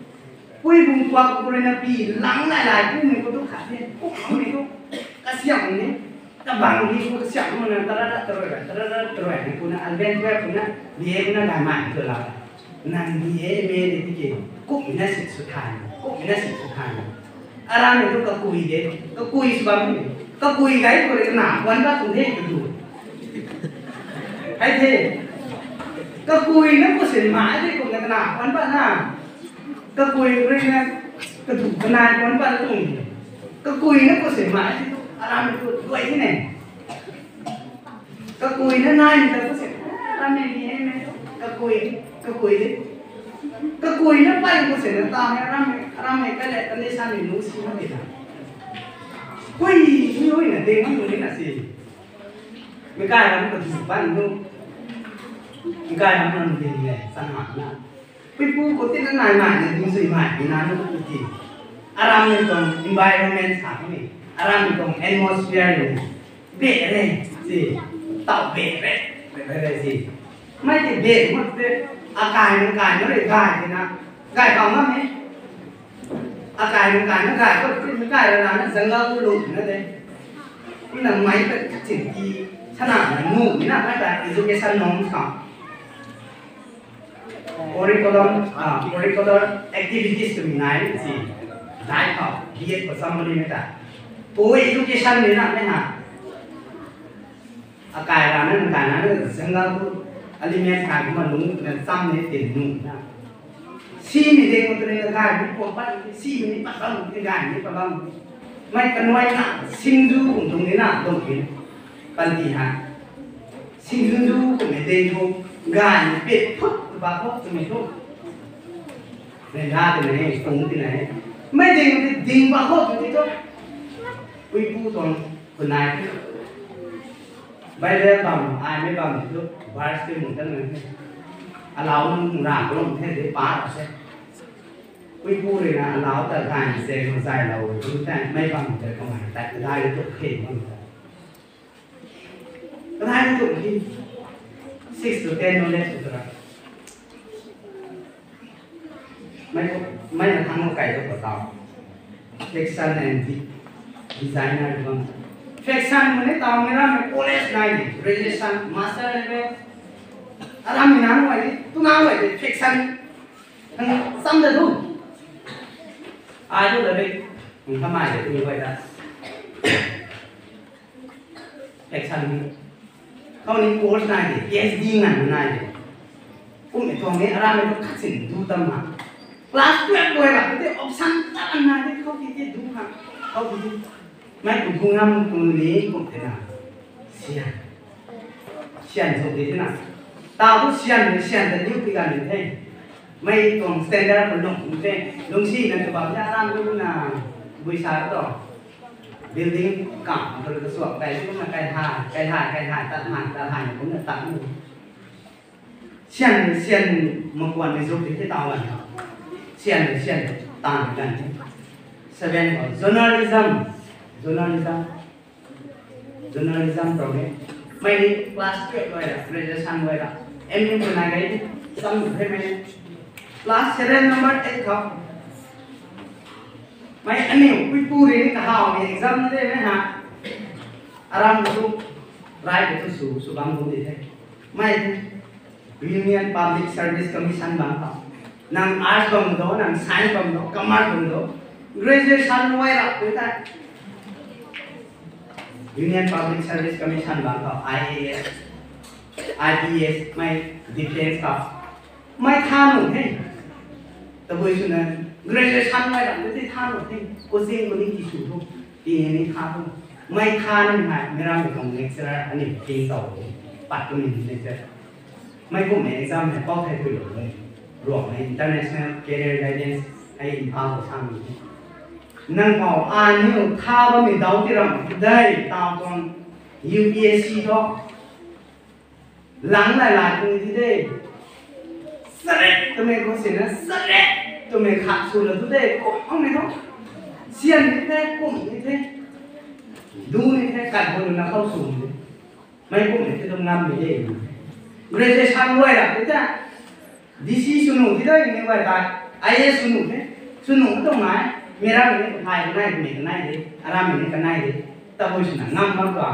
Pui bung tuak ko rui na pi lang lai lai pu mi ko tu khat ni. Ko mi ko. Kasiam ni. Kabang ni ko kasiam mo na tara tara tara tara tara ni ko na eleven twelve ko na B.A ko na lai mai ko la. Nang B.A, M.A ni ti ki. Ko mi na sit su thai. Ko mi na sit su thai. Aram ni tu kakui de, kakui sw bam ni. Kakui gai ko le na, wan ba tu he ka du. Hai the. Kakui na ko se ma de ko na, wan ba na. Kakui ko le na, ka du ka na, wan ba tu ni. Kakui na ko se ma de tu, aram ni tu, duai ni ne. Kakui na nai ni ta ko se, aram ni ni e me. Kakui, kakui de. Kakui na pai ko se na ta me aram ni, aram ni ka le ta ni sa ni nu si na de na. Hui, hui, hui na de, hui, hui na si. Mi kai ram ka du ban nu. Mi kai ram ram de le, san ha na. Pui pu ko ti na nai nai na, du sui mai, mi na nu ko ti. Aram ni tuang environment sa ni. Aram ni tuang atmosphere ni. Be re, si. Tau be re, be re, be re, si. Mei ti be, mei ti, akai nang kai, nang rui gai, ti na. Gai kau na me. Akai nang kai, nang gai, ko ti, nang kai ra na, nang jungle tu lu, na de. Nang mei ta chin ti, sana na nu, ni na, na ta education norms ka. Curriculum, ah, curricular activities tu nai si. Dai khou, B.Ed ko somebody mei ta. Ko education ni na, mei ha. Akai ra na, kai na, na, jungle tu, element kai kuma nung, na, sam ni tin nung na. Si ni de ko tu ni na, kai ni ko pa, si ni pa pa, ni kai ni pa pa. Mei kanuai na, singju kum tung ni na, tung ni. Pan ti ha. Singju kum e ding thu, gai ni pet phut ba khou tu me thu. Ren da ti na he, kung ti na he. Mei ding ti ding ba khou tu ti thu. Pui pu tuang, kunai. Bible bam, ai mei bam ti thu, verse ti mung tan na he. Alau nung ra ko lum the de pa ra se. Pui pu rui na alau ta gai ni se, ko zai lau, tu ta mei bam ti ko mai, ta gai tu khe bam ta. Kadai tu hi six to ten knowledge tu ra. Mei, mei na thang kai tu ko tau. Fashion and de-, designer bam. Fashion mo ni tau mei ram mei college nai ni, graduation, master level. Aram ni nang wai ni, tu nang wai ni fashion. Thang sam da tu. Ai tu da be. Thang mai da tu wai da. Fashion ni. Khou ni course nai de, PhD ngan nai de. Kum e tuang ni aram ni khat sin du tam ha. Class twelve luai ra te option ta nai de, khou ti te du ha. Khou ti te. Mei kum kum ngam kum ni kum te na. Sian. Sian sw di na. Tau tu sian ni sian ta liu pi gan ni the. Mei tuang standard ko lung kum te. Lung si na tu bam ya aram lu na. Bui sa to. Building kam, tu ka suak kai, tu na kai ha, kai ha, kai ha, tat ha, tat ha, kum na tat ni. Syan, syan, makuan ni zuk di the taw lan. Syan, syan, tan lan the. Seven ko journalism, journalism, journalism tau ni. Mei ni class twelve guay ra, graduation guay ra, M U ko nai gay, sam the mei. Class seven number eight khou. Mei aniu puipu rui ni kahaw ni exam na de mei ha. Aram tu, rai tu su, su bam kum di the. Mei the. Union Public Service Commission bang tau. Nang arts bam do, nang science bam do, commerce bam do. Graduation wai ra tu ta. Union Public Service Commission bang tau, I A S, I P S, mei defense tau. Mei tha nu the. Tabui swna graduation mei ram tei tha nu the. Coaching ku ni ti sw thu, ti ni tha thu. Mei tha ni hai, mei ram tuang lecturer ani ting tau the. Pat tu ni lecturer. Mei kum exam hei pau thei pui lou e. Ruang hei International Career Guidance hei Imphal khou sang ni. Nang pau aniu tha bammei dau ti ram dei tau tuang U P S C thu. Lang lai lai tu ni ti de. Saret twmei khou sina, saret twmei khat sw la tu de, kum ang ni thu. Syan ni the, kum ni the. Du ni the, kat bu na khou sw ni. Mei kum ni the tu ngam ni de. Graduation guay ra tu ta. D C sw nu ti de ni guay ta. I A S sw nu the. Sw nu tu nai. Mei ram ni hai kanai, mei kanai de. Aram ni kanai de. Tabui swna ngam bam tua.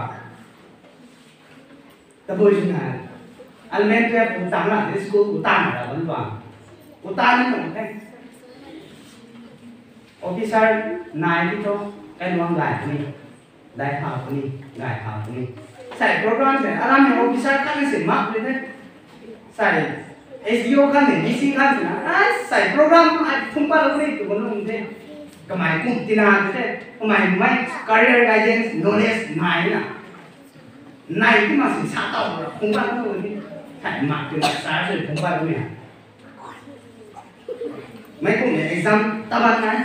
Tabui swna, eleven twelve ku tang la, school ku tang la bam tua. Ku tang ni nung the. Officer nai ti thu, kai luang gay puni, dai thau puni, gay thau puni. Sai program se, aram ni officer khat ni si mak puni the. Sai S D O khat ni, D C khat si na, ai, sai program ai thum pat lou ni tu nung the. Kamei kum tina the, kamei mei career guidance, knowledge nai na. Nai ti ma si sa tau ra, phung pat lou ni. Thai mak ti ma sa se phung pat lou ni. Mei kum ni exam ta ban nai.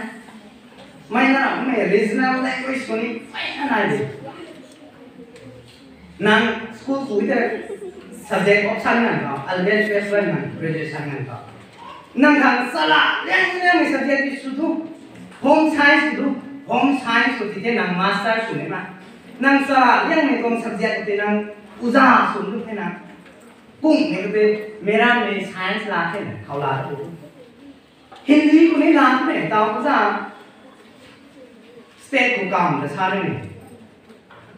Mei na mei regional language ko ni, mei na nai de. Nang school ku te subject option ngan kau, eleven, twelve ngan, graduation ngan kau. Nang khang sala liang liang mei subject ti sw thu, home science sw thu, home science sw ti the nang master sw ni ma. Nang sala liang mei tuang subject ti nang uza sw thu the nang. Kung ni kate, mei ram mei science la the na, khou la thu. Hindi ku ni la the, tau uza. State ku kam ta sa ni.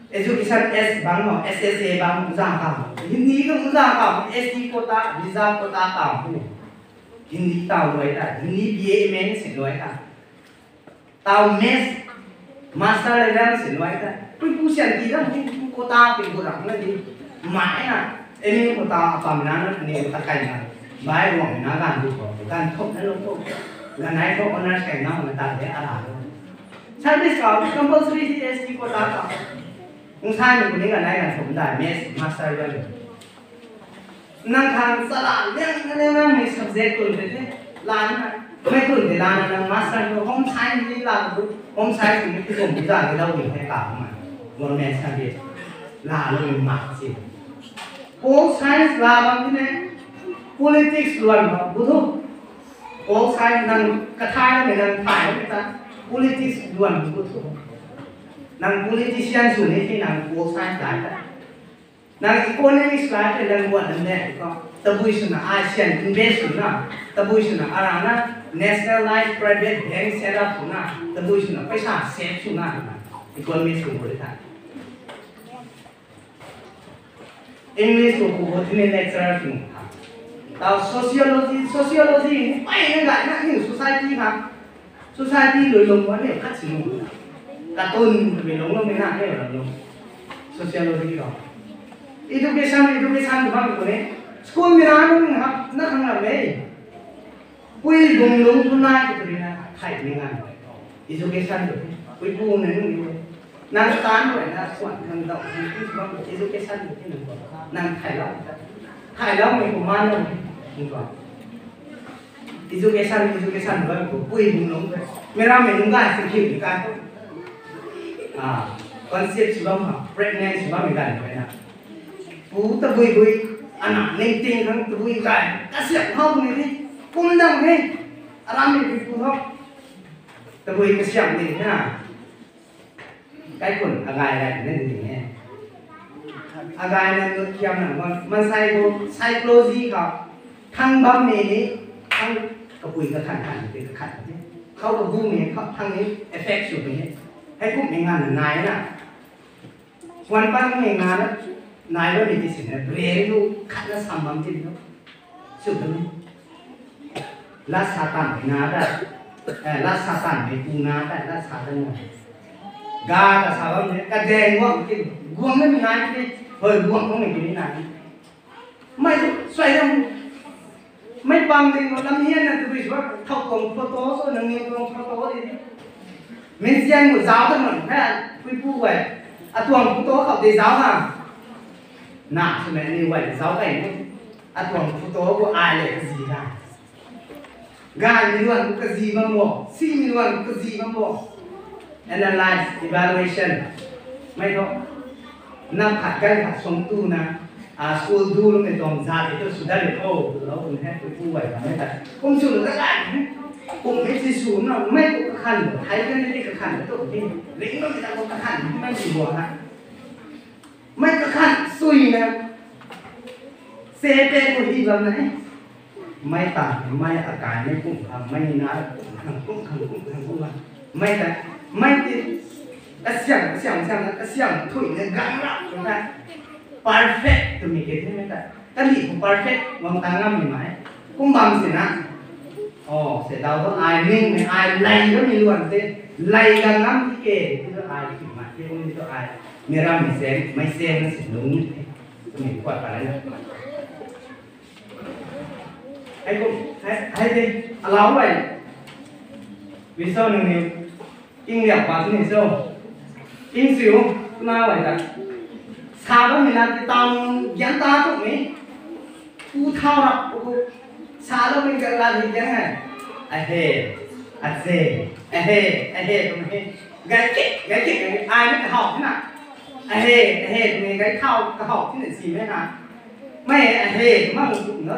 Education S bang mo, S S A bang uza kam. Hindi ku uza kam, S T quota, reserve quota kam ni. Hindi tau luai ta, Hindi B A M A ni si luai ta. Tau maths, master level si luai ta. Pui pu sian ti lam ni, quota ti gu ram na di. Mai na, eni quota apam na na, ni ta kai na. Bai ruang na gan du ko, gan thok na lo ko. Gan nai ko honors kai na na ta de ara lo. Service ka compulsory C S T quota ka. Ung sai ni ku ni gan nai gan thok da, maths, master level. Nang khang sala liang liang liang mei subject tun te the, la na, mei tun te la na nang master tu home science ni la tu, home science ni tu kum za ni lau ni the ka ma. Government service la lou ni mak si. Pol science la bam ti ne, politics luan bam bu thu. Pol science nang kathai na nang thai na ta, politics luan bu thu. Nang politician sw ni the nang pol science la ta. Nang economics la the nang guan nang ne ko. Tabui swna ASEAN invest swna. Tabui swna arana national life private bank set up swna. Tabui swna paisa save swna. Economics ko bole tha. English ko ko the lecturer swna. Tau sociology, sociology ni pai na ga na ni society ha. Society lui lung wan ni khat si lung. Katun lui lung lung ni na ni lung. Sociology ko. Education, education tu bam ko ni. School mei na nung ha, na khang na mei. Pui bung lung tu nai tu ri na, thai ni ngan. Education tu, pui bung na nung ni. Nang tan rui na, suan nang dau, nang tu bam education tu nang ko. Nang thai lau. Thai lau mei ko man lau. Nang ko. Education, education bam ko, pui bung lung tu. Mei ram mei nung ga si kiu ni ka. Ah, concept si bam ha, pregnant si bam ni gan ko na. Pu tabui bui. Ana ning ting khang tabui kai kasiam hau ni ni. Kum dang ni. Aram ni pi pu hau. Tabui kasiam ni na. Kai kun agai gai ni ni ni. Agai na nu kiam na ma. Mansei ko psychology ka. Thang bam ni ni. Thang kapui ka khan khan ni ka khan ni. Khou ka bu ni khou thang ni effect sw ni. Hei kum ni ngan nai na. Wan pan mei nga na, nai lo ni ti sin na, brain lu khat na sam bam tin lo. Sw bam ni. La Satan mei na da, eh, la Satan mei pu na da, la Satan na. Ga ka sa bam ni, ka deng guang tin, guang na mi nai ti, hoi guang guang ni ti ni nai. Mei tu, suai dam. Mei pang ding lam hian na tabui sua, thau tuang photo sua, nang ni tuang photo di. Min sian mu zau ta man, ha, pui pu wai. A tuang photo khou di zau ha. Na, sw mei ni wai di zau kai ni. A tuang photo khou ai le ka zi ha. Gay mi luan khou ka zi bam bo, si mi luan khou ka zi bam bo. Analyze, evaluation. Mei tho. Na khat kai khat song tu na, a, school du lu mei tuang za ti tu sw dat le o, tu lo tu he, tu tu wai ta mei ta. Kum sw lu ta lai he. Kum mei si sw na, mei tu kakhan, hai kan ni kakhan tu ti. Ring lo mei ta ko kakhan, mei si bo ha. Mei kakhan sui na. Se pe ko hi bam na he. Mei ta, mei akai mei kum khang, mei na kum khang, kum khang, kum khang, kum khang. Mei ta, mei ti, kasiam, kasiam, kasiam, kasiam, thui na gang rap, kum ta. Perfect twmei ke the mei ta. Kali kum perfect, wang ta ngam ni mei. Kum bam si na. Oh, se dau tu ai ning mei, ai lai lo ni luan se. Lai gang ngam ti ke, ti tu ai ti ma, ti kum ni tu ai. Mei ram mei sen, mei sen na si lung ni. Mei kuat pa lai na. Hei kum, hei, hei de, alau bai. Wi so nang ni, king liak pa tu ni so. King siu, na bai ta. Sa bam ni na ti tang, gyan ta tu ni. Pu thau rap, pu. Sa lo mi ka la di gyan hai. Ahe, aze, ahe, ahe, tu ni. Gai kik, gai kik, gai, ai ni ka hau na. Ahe, ahe, tu ni gai thau, ka hau, ti ni si mei na. Mei ahe, ma mung kum na,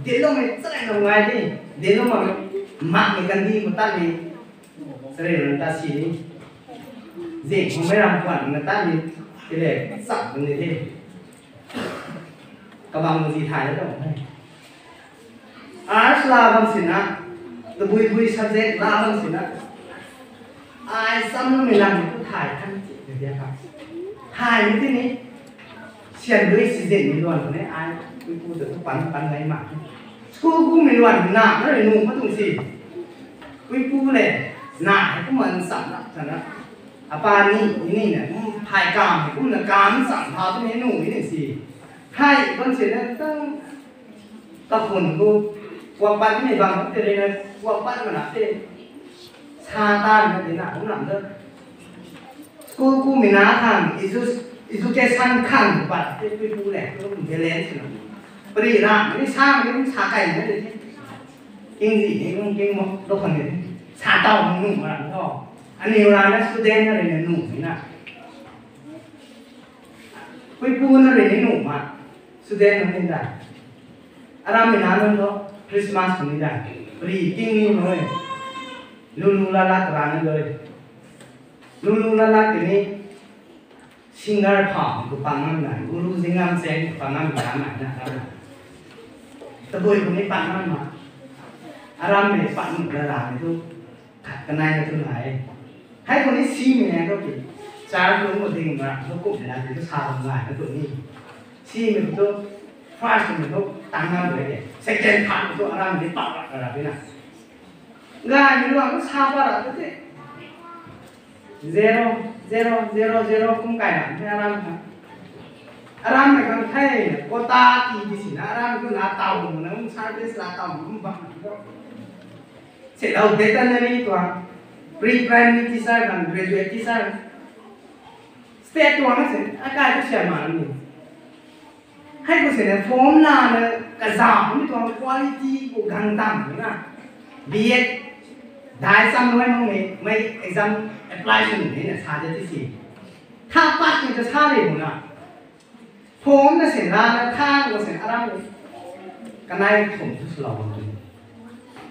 din lo mei, charai na ngai di, din lo ma, mak mei kan di, matan mei, charai na ta si ni. Zing khou mei ram kwan na ta ni, ti le, chak ni di. Kabang mei zi thai na tong hei. Arts la bam si na, tabui bui subject la bam si na. Ai sam na mei lam ni tu thai kan ti, ti dia ka. Thai ni ti ni, Sian lui si zin ni luan ne ai, pui pu ta tu pan, pan nai ma. School kum mi luan na, na rui nu ma tung si. Pui pu le, na, kumna sam na, sa na. Apa ni, ni na, kum, hai kam, kumna kam sam, ha tu ni nu, ni si. Hai, kon si na, tang, ka khun ku, kuak pat ni bang, te rui na, kuak pat ma na, te. Sa ta na, te na, kum lam tu. School kum mi na khang, edu-, education khang pat, te pui pu le, tu kum balance na. Pari ra, ni sa, ni sa kai na, te. King zi, ni kum king mo, lo khang ni. Sa tau nu ma ra, to. Ani ra na student na rui na nu, ni na. Pui pu na rui ni nu ma. Student na ni da. Aram mi na nunc tho, Christmas ni da. Ri ting ni noi. Lulu lala kara ni loi. Lulu lala tini singer pha tu pangam na, guru zingam seng tu pangam na na na na. Tabui tu ni pangam ma. Aram mi pang lala ni tu. Khat kanei na tu nai. Hei kum ni si mi nai tu ki. Char tu mo ding ma, tu kum na tu sa ngai na tu ni. Si mi tu first mi tu tang na tu ke. Second, third tu aram ni pak pak na ra pi na. Ngai mi luang tu sa pa ra tu te. Zero, zero, zero, zero kum kai na ni aram ka. Aram na kan thei quota ti di si na aram tu na tau mo na service la tau mo bam na. Seidaw veterinary tuang, pre-primary teacher khang graduate teacher. State tuang na se, akai tu siam ma ni. Hei kum sina form la na kazam ni tuang quality khou gang dam na. B Ed, dai cham nai mang ni, mei exam apply sw ni na sa de ti si. Tha pat ni ta sa rei mo na. Phone na sin rana thang na sin aram ni. Kanei thum tu swlou bam tu.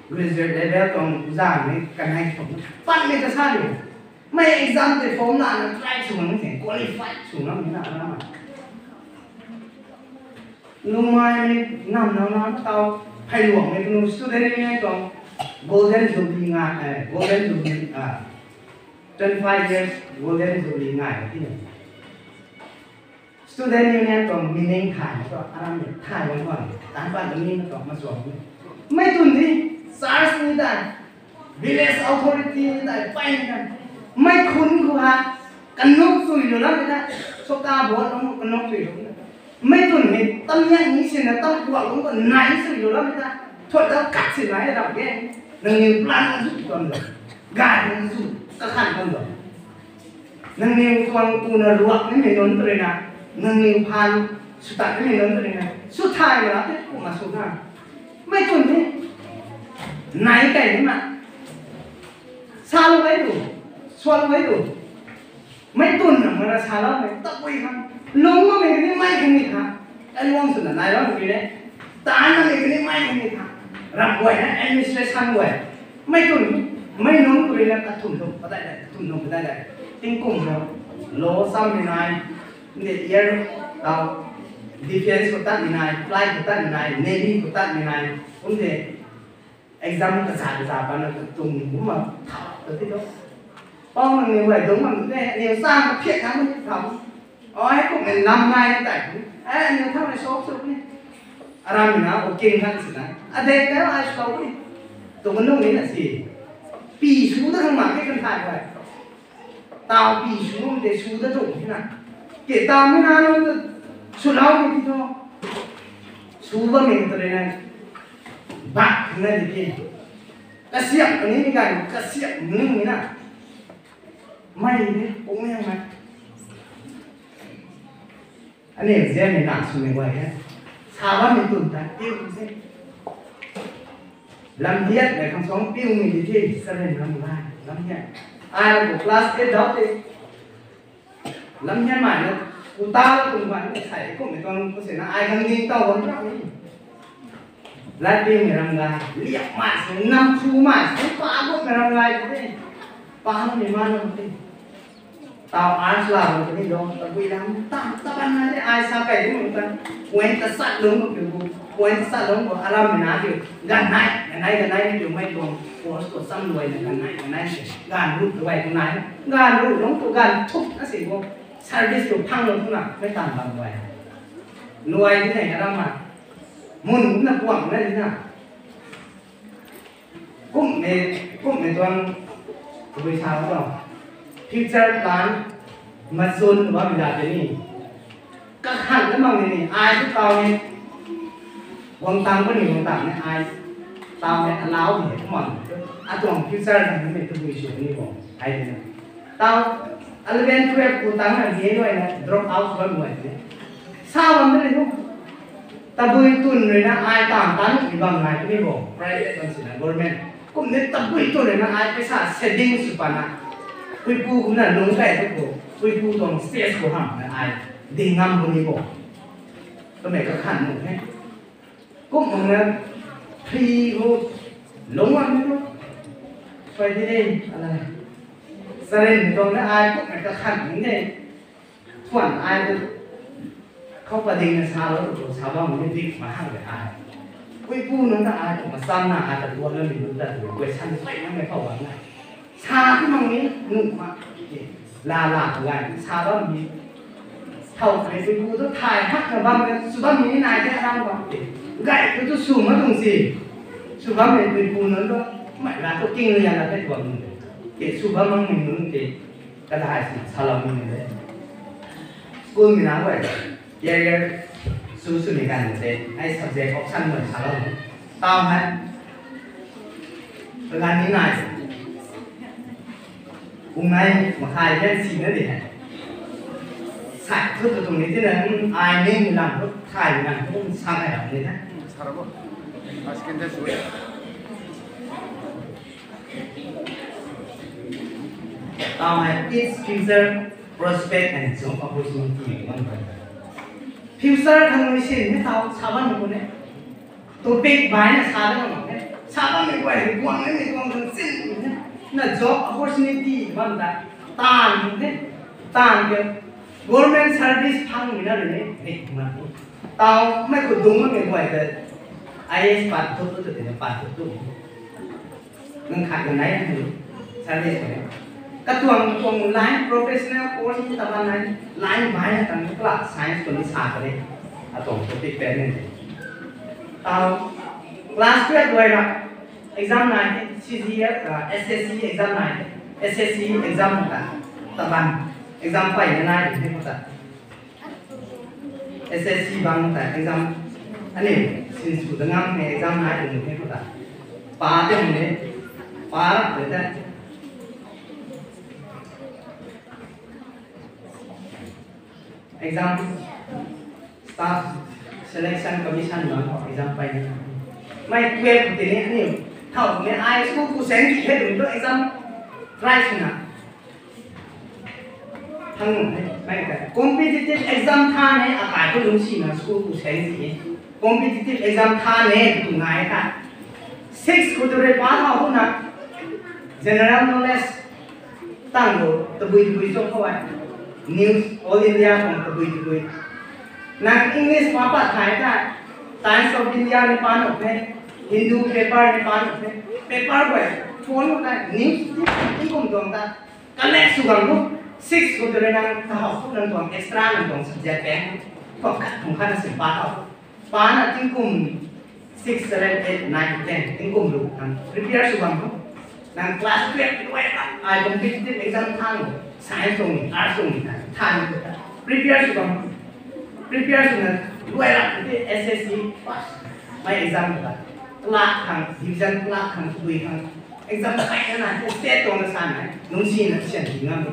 Graduate level tuang zang ni kanei thum. Pat ni ta sa ni. Mei exam tei form lana try sw ngam ni sin, qualify sw ngam ni na aram. Numei ni nam nau na tau, phey luang ni kanu student union tuang golden jubilee nga, eh, golden jubilee, ah, twenty five years golden jubilee ngai ti ni. Student union tuang meaning thay na tu, aram ni thay bam tuang, tan pat ni na tu, ma suang ni. Mei tun ni, church ni ta, village authority ni ta, pai ni ta. Mei khun khou ha, kanuk chui lou lam ni ta, soka board nung kanuk chui lou lam ni ta. Mei tun ni, tam nian ni sin na, tam kuak lung ko nai chui lou lam ni ta. Thuat dau kat si nai ram ge, nangniw plan na zu tuan lou, gay na zu, kakhan tuan lou. Nangniw tuang tuna ruak nimei nunc tw rui na, nangniw phaan sw tat nimei nunc tw rui na, sw thay na ra tei kumna sw na. Mei tun ni, nai kai ni ma. Salou e tu, salou e tu. Mei tun na mara salou mei, tabui khang. Lung mamei kani mei khang ni kha. Ai luang swna nai lou mei kani. Taanv namei kani mei khang ni kha. Ram guay na administration guay. Mei tun, mei nunc tw rui na kathumh lung padai dai, kathumh lung padai dai. Tingkum na, law sammei nai, nde air, tau, defense khou tatmei nai, flight khou tatmei nai, navy khou tatmei nai, kum de exam kacha kacha pana katum kumna thau ta ti tu. Pau nangniw guay dungc bam de, aniw chang kaphiak na mei thau. O, hei kumhmei nam nai ni tei, e, aniw thau ni shop suk ni. Aram na, o, king khan si na. Adek tei ai slow ni. Tu kanung ni na si. Pi su ta khang mak ke kan thay guay. Tau pi su tei su ta tu ni na. Ke tau mei na nunc ta swlou ni ti tu. Su bammei ta rui na. Bak na di ke. Kasiamh kani ni gan, kasiamh ni ni na. Mei ni, pung ni mei. Aniu ziammei na swmei guay he. Sa bammei tun ta, tiu se. Lamhiatmei khang suang piumei di the, sarin ram gay, lamhiat. Ai khou class eight dau te. Lamhiatmei na, kuta la kum guan ni sai kumhmei tuang ku si na, ai khang ding tau bam ra ni. Lat piumei ram gay, liapmei si, nam chumei si, pa kumhmei ram gay di the. Pa mei ma na the. Tau arts la bam kani lo, tabui lam, ta, taban na ni ai sa kai lung ta, point ta sat lung ko kiu, point ta sat lung ko, aram na kiu, ganv nai, ganv nai, ganv nai kiu, mei tuang course khou cham luai na, ganv nai, ganv nai se, ganv ruh luai tu nai, ganv ruh lung tu, ganv thuk na se ko, service tu phang lung tu na, mei tan bam luai. Luai di nai aram ma, mun na kuang na di na. Kumhmei, kumhmei tuang, tabui sa tuang. Future plan, machun bammei la tei ni. Kakhan na mak ni ni, ai tu tau ni. Guang tang puni, guang tang ni ai. Tau ni alau ni, kumna. Atuang future na ni tabui sw ni bo. Ai ni. Tau, eleven, twelve khou tang na ni luai na, drop out bam luai ni. Sa bam ni nu. Tabui tun rui na ai tan tan ni bam nai ni bo. Private bam si na government. Kumna tabui tun rui na ai paisa saving sw pana. Puipu kumna lung kai tu khou. Puipu tuang stage khou hamh na ai. Ding ngam bu ni bo. Kamei kakhan nu he. Kum mak na free khou lung bam ni nu. Pai di de, ala. Sarin tuang na ai kumna kakhan ni de. Thuan ai tu khou pading na salou tu sa bam ni dik ma hang de ai. Puipu nunc ta ai tu machan na ai ta tuan na mi nunc ta tu question pei na mei khou bam na. Sa tu mang ni nuh ma. La la tu gay sa bam ni. Thau mei puipu tu thay hak na bam na sw bam ni nai de aram bam de. Gay tu tu sw ma tuang si. Sw bam ni puipu nunc tu mei la tu king na yan la the tuan nunc de. Ke sw bam mang ni nunc de. Kadai si salou ni de. School mei na guay. Career choose swmei ganv tei, ai subject option guay salou ni. Tau hei. Kaganv ni nai. Kung nai makhai gen si na di hei. Sai thu tu tuang ni tina, ai ni mi lam thu, thay mi lam thu, sa kai lam ni na. Tau hei, its future prospect and job opportunity one by one. Future khang ni sin ni tau sa bam ni ne. Topic bai na sa da na ne. Sa bam ni guay ni guang ni guang kan sin ni ne. Na job opportunity bam ta. Tan ni ne. Tan ke government service phang ni na ni ne. Ni ma ni. Tau mei khou dung mei guay ta I A S pat tu tu tu ni pat tu tu. Nang khat nai hei service ko. Katuang tuang line professional course ni ta ban nai, line bai na tang class science ko ni sa kare. Atuang topic pen ni. Tau class twelve luai ra exam nai, C G L, ah, S S C exam nai, S S C exam ta, ta ban exam pai na nai ni ko ta. S S C bang ta exam ani sin su da ngam ni exam nai ni ko ta. Pa de ni, pa ra de ta. Exam Staff Selection Commission bang exam pai ni. Mei twelve ti ni ni thau ni ai school ku seng ti he tu exam try sina. Thang nung hei, mei ta competitive exam tha ne, akai tu lungc sina school ku seng ti e. Competitive exam tha ne, tu ngai ta. Six khou tu rui pa thau tu na. General knowledge. Tang lo, tabui tabui cho khou ai. News, All India khou tabui tabui. Nang English pa pat thai ta. Times of India ni pa no the. Hindu paper ni pa no the. Paper guay, phone khou ta, news ni kum tuang ta. Collect sw gang lu, six khou tu rui nang kahou khou nang tuang extra nang tuang subject bang. Tuang khat tuang khat na sim pa thau. Pa na tingkum six, seven, eight, nine, ten, tingkum lu nang prepare sw gang lu. Nang class twelve luai ra, ai competitive exam thang lu. Science tuang ni, arts tuang ni, thang lu ta. Prepare sw gang lu. Prepare sw na luai ra, S S C pass. Mei exam ta. Class khang, division class khang, tui khang. Exam kai na na, state tuang na sa na, nung si na sian ti ngam.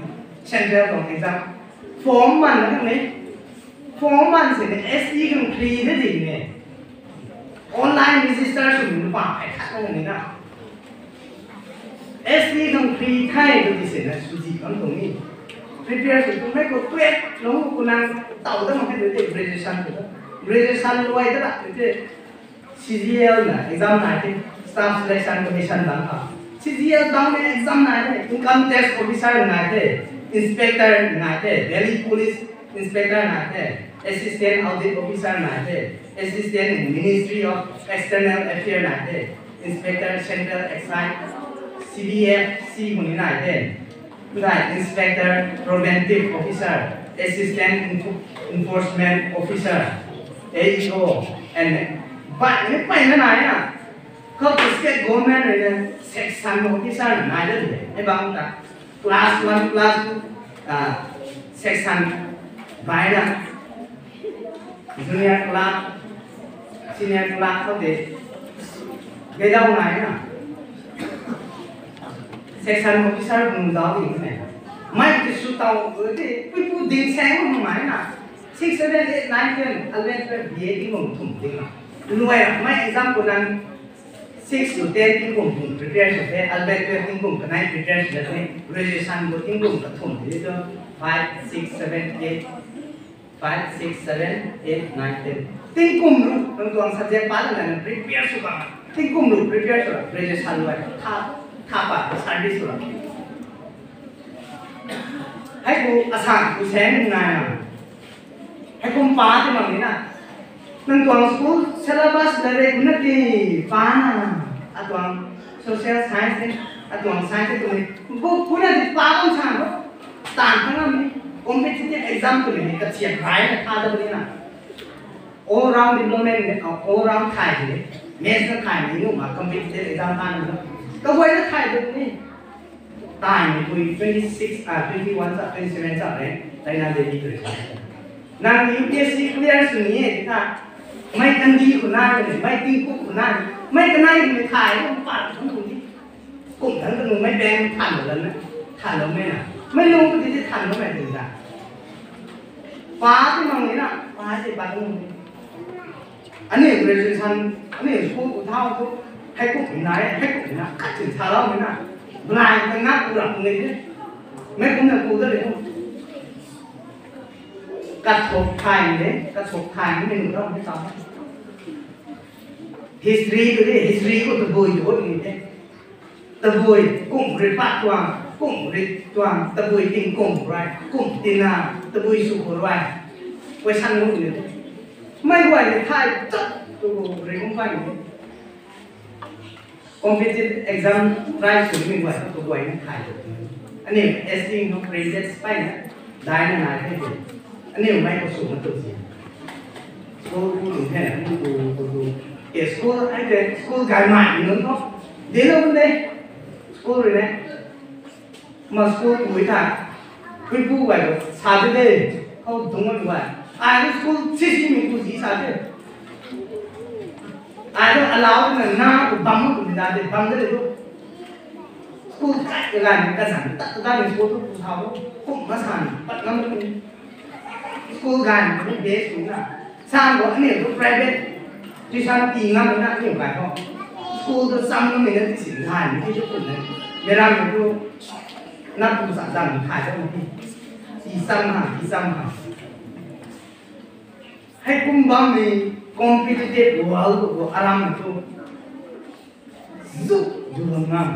Central tuang exam. Form man na ni. Form man si ni, S T khang free na di ni. Online register sw ni pa kai khat na ni na. S T khang free thai tu ti si na, sw di kam tuang ni. Prepare sw tu mei khou twelve lung khou nang tau da mak khe tu ti graduation tu. Graduation luai da la tu ti. C G L na exam nai the, Staff Selection Commission bang ha. C G L bang ni exam nai the, Income Tax Officer nai the, Inspector nai the, Delhi Police Inspector nai the, Assistant Audit Officer nai the, Assistant Ministry of External Affairs nai the, Inspector Central Excise, C B F C huni nai the. Nai, Inspector Preventive Officer, Assistant Info-, Enforcement Officer, A E O, and bai ni pai na nai na. Khou tu state government rui na section officer nai da de. Hei bang ta class one, class two, ah, section bai na. Junior clerk, senior clerk khou tei gay dau nai na. Section officer bung dau ding ne. Mei ti sw tau, ti pui pu ding seng bam nai na. Six, seven, eight, nine, ten, eleven, twelve, B A tingkum thum ding na. Luai ra, mei exam khou nang six to ten tingkum thum prepare sw the, eleven, twelve tingkum kanei prepare sw the, graduation khou tingkum kathum ding tu, five, six, seven, eight, Five, six, seven, eight, nine, ten. Tingkum lu, nang tuang subject pa na nang prepare sw bam. Tingkum lu prepare sw bam. Graduation lu ai. Tha, tha pa, service sw bam. Hei ku, asan ku seng nai na. Hei kum pa ti mang ni na. Nang tuang school syllabus la re ku na ti pa na. Atuang social science ni, atuang science ni tu ni. Book ku na ti pa bam san lo. Tan thang ngam ni, competitive exam tu ni, kasiam rai na tha da ni na. All round development ni, all round thai ni, maths na thai ni, nu ma competitive exam thai ni. Kaguay na thai da ni. Thai ni, twenty six, ah, twenty one sa, twenty seven sa re, tai na de ni tu. Nang U P S C clear sw ni e, ti tha. Mei kandi khou na ni, mei tingku khou na ni, mei kanei ni thai, mei pa khou ni. Kum thang kanu mei bang than lou na, than lou mei na. Mei lung tu ti ti than lou mei tu da. Pa ti mang ni na, pa ti pa tu ni. Ani graduation, ani school khou thau tu, hei kum nai, hei kum na, khat chin sa lou mei na. Blind ka na ku rap ni ni. Mei kum na ku da le. Kathok thay de, kathok thay ni nu tau ni tau. History tu de, history khou tabui tu ni de. Tabui kum rui pat tuang, kum rui tuang, tabui ting kum rui, kum tina, tabui sw khou rui. Question nu ni de. Mei guay ni thay chat tu rui kum guay ni. Competitive exam try sw mi guay, tu guay ni thay tu. Aniu S T no privilege pai na, dai na nai the tu. Aniu mei khou sw na tu si. School ku tu the na, ku tu, ku tu. Ke school, ai ke school gay mai nunc tho. Dilo de. School rui ne. Ma school ku tha. Kui pu guay ko sa de de. Khou dung guay. Ai school si si mi ku si sa de. Ai tu allow na na ku bam ku da de, bam de tu. School kai ka gan ka zan ta ta ni school tu ku sa ko. Kum ma san pat ngam tu. School gan ni base tu na. San ko aniu tu private tuition ti ngam na aniu kai ko. School tu sam na mi na ti sin gan ni ti tu kum na. Meram tu na tu sa zan khai tu ti. Ti sam ha, ti sam ha. Hei kum bam ni competitive world khou aram na tu. Zu, zu bam ngam.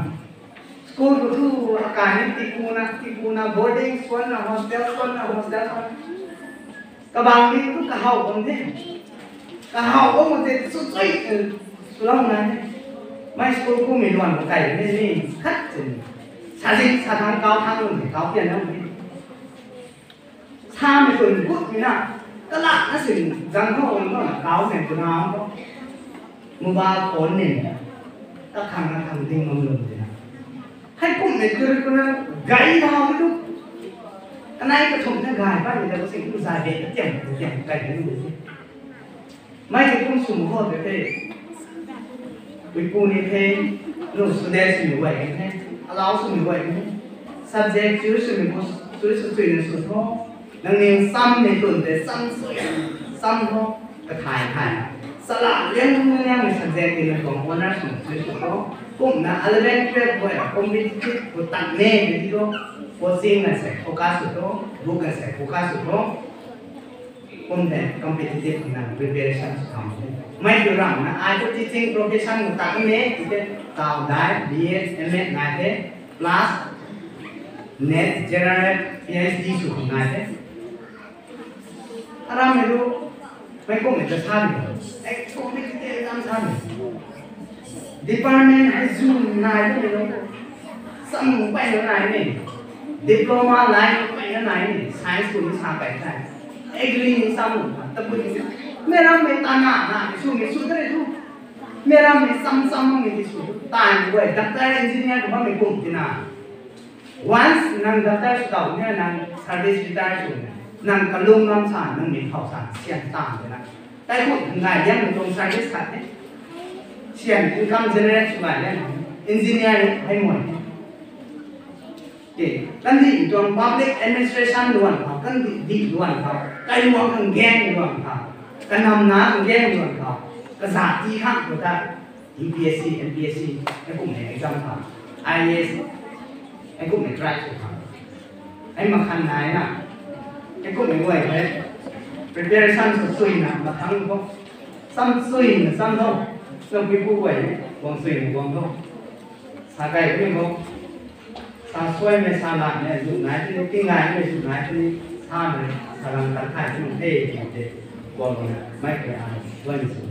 School khou tu akai ni tiku na, tiku na, boarding suan na, hostel suan na, hostel suan. Kabang ni tu kahaw bam the. Kahaw bam te su chui, eh, su lam na ni. Mei school ku mi luan khou kai ni ni, khat chin. Sa zik, sa thang kau thang lu ni, kau pian na ni. Samei tun gut mi na, kalak na sin zang khou na, na kau mei puna khou. Mobile phone nin, kakhang na khang ding ngam lum di na. Hei kum mei curriculum gay thau mi tu. Kanei kathumh na gay bai mi ta kasing tu zay de, katiam, katiam, kai de lu di. Mei ki kum sw khou de the. Puipu ni the, nu student swmei guay ni the, allow swmei guay ni. Subject choose swmei pu, choose sw swna sw tho. Nangniw sam ni tun de, sam sw, sam tho. Kathai thai. Sala liang liang mei subject ni na tuang honours swna choose sw tho. Kumna eleven, twelve guay competitive khou tan ne di tho. Coaching na se focus sw tho, book na se focus sw tho. Kum the competitive na preparation sw tham the. Mei tu ram na, ai tu teaching profession khou tan ne, ti the, tau dai, B Ed, M Ed nai the, plus NET, J R F, P H D sw khou nai the. Aram mei tu, mei kum mei ta sa ni. Ek kum mei ti te ram sa ni. Department hei zu nai tu ni lo. Sam pai na nai ni. Diploma line pai na nai ni. Science khou ni sa kai thai. Agri ni sam ta bu ni. Mei ram mei ta na na ni sw mei sw ta re tu. Mei ram mei sam sam mei ti sw. Tai ni guay doctor, engineer tu mei kum ti na. Once nang doctor sw tau ni, nang service retire sw ni, nang kalung lam sa, nang mei thau sa, sian tan de na. Tai khou ngai liang mei tuang service khat the. Sian income generate sw ngai liang, engineer hei mei. Okay, kandih tuang public administration luan khou, kandih di luan khou, kailuang khang gang luan khou, kanam na khang gang luan khou, kazat ti khang khou ta, U P S C, M P S C, hei kum hei exam khou, I A S, hei kum hei try sw khang. Hei makhan nai na, hei kum hei guay hei, preparation sw sui na, mathang khou, sam sui na, sam khou, sam pui pu guay, guang sui na, guang khou. Sa kai pui khou. Sa suai mei sa lat mei zu nai tini, tingnai mei zu nai tini, sa mei sa lang tan khai tini, hey, tini te, guang na, mei khe ai, guang ni sw.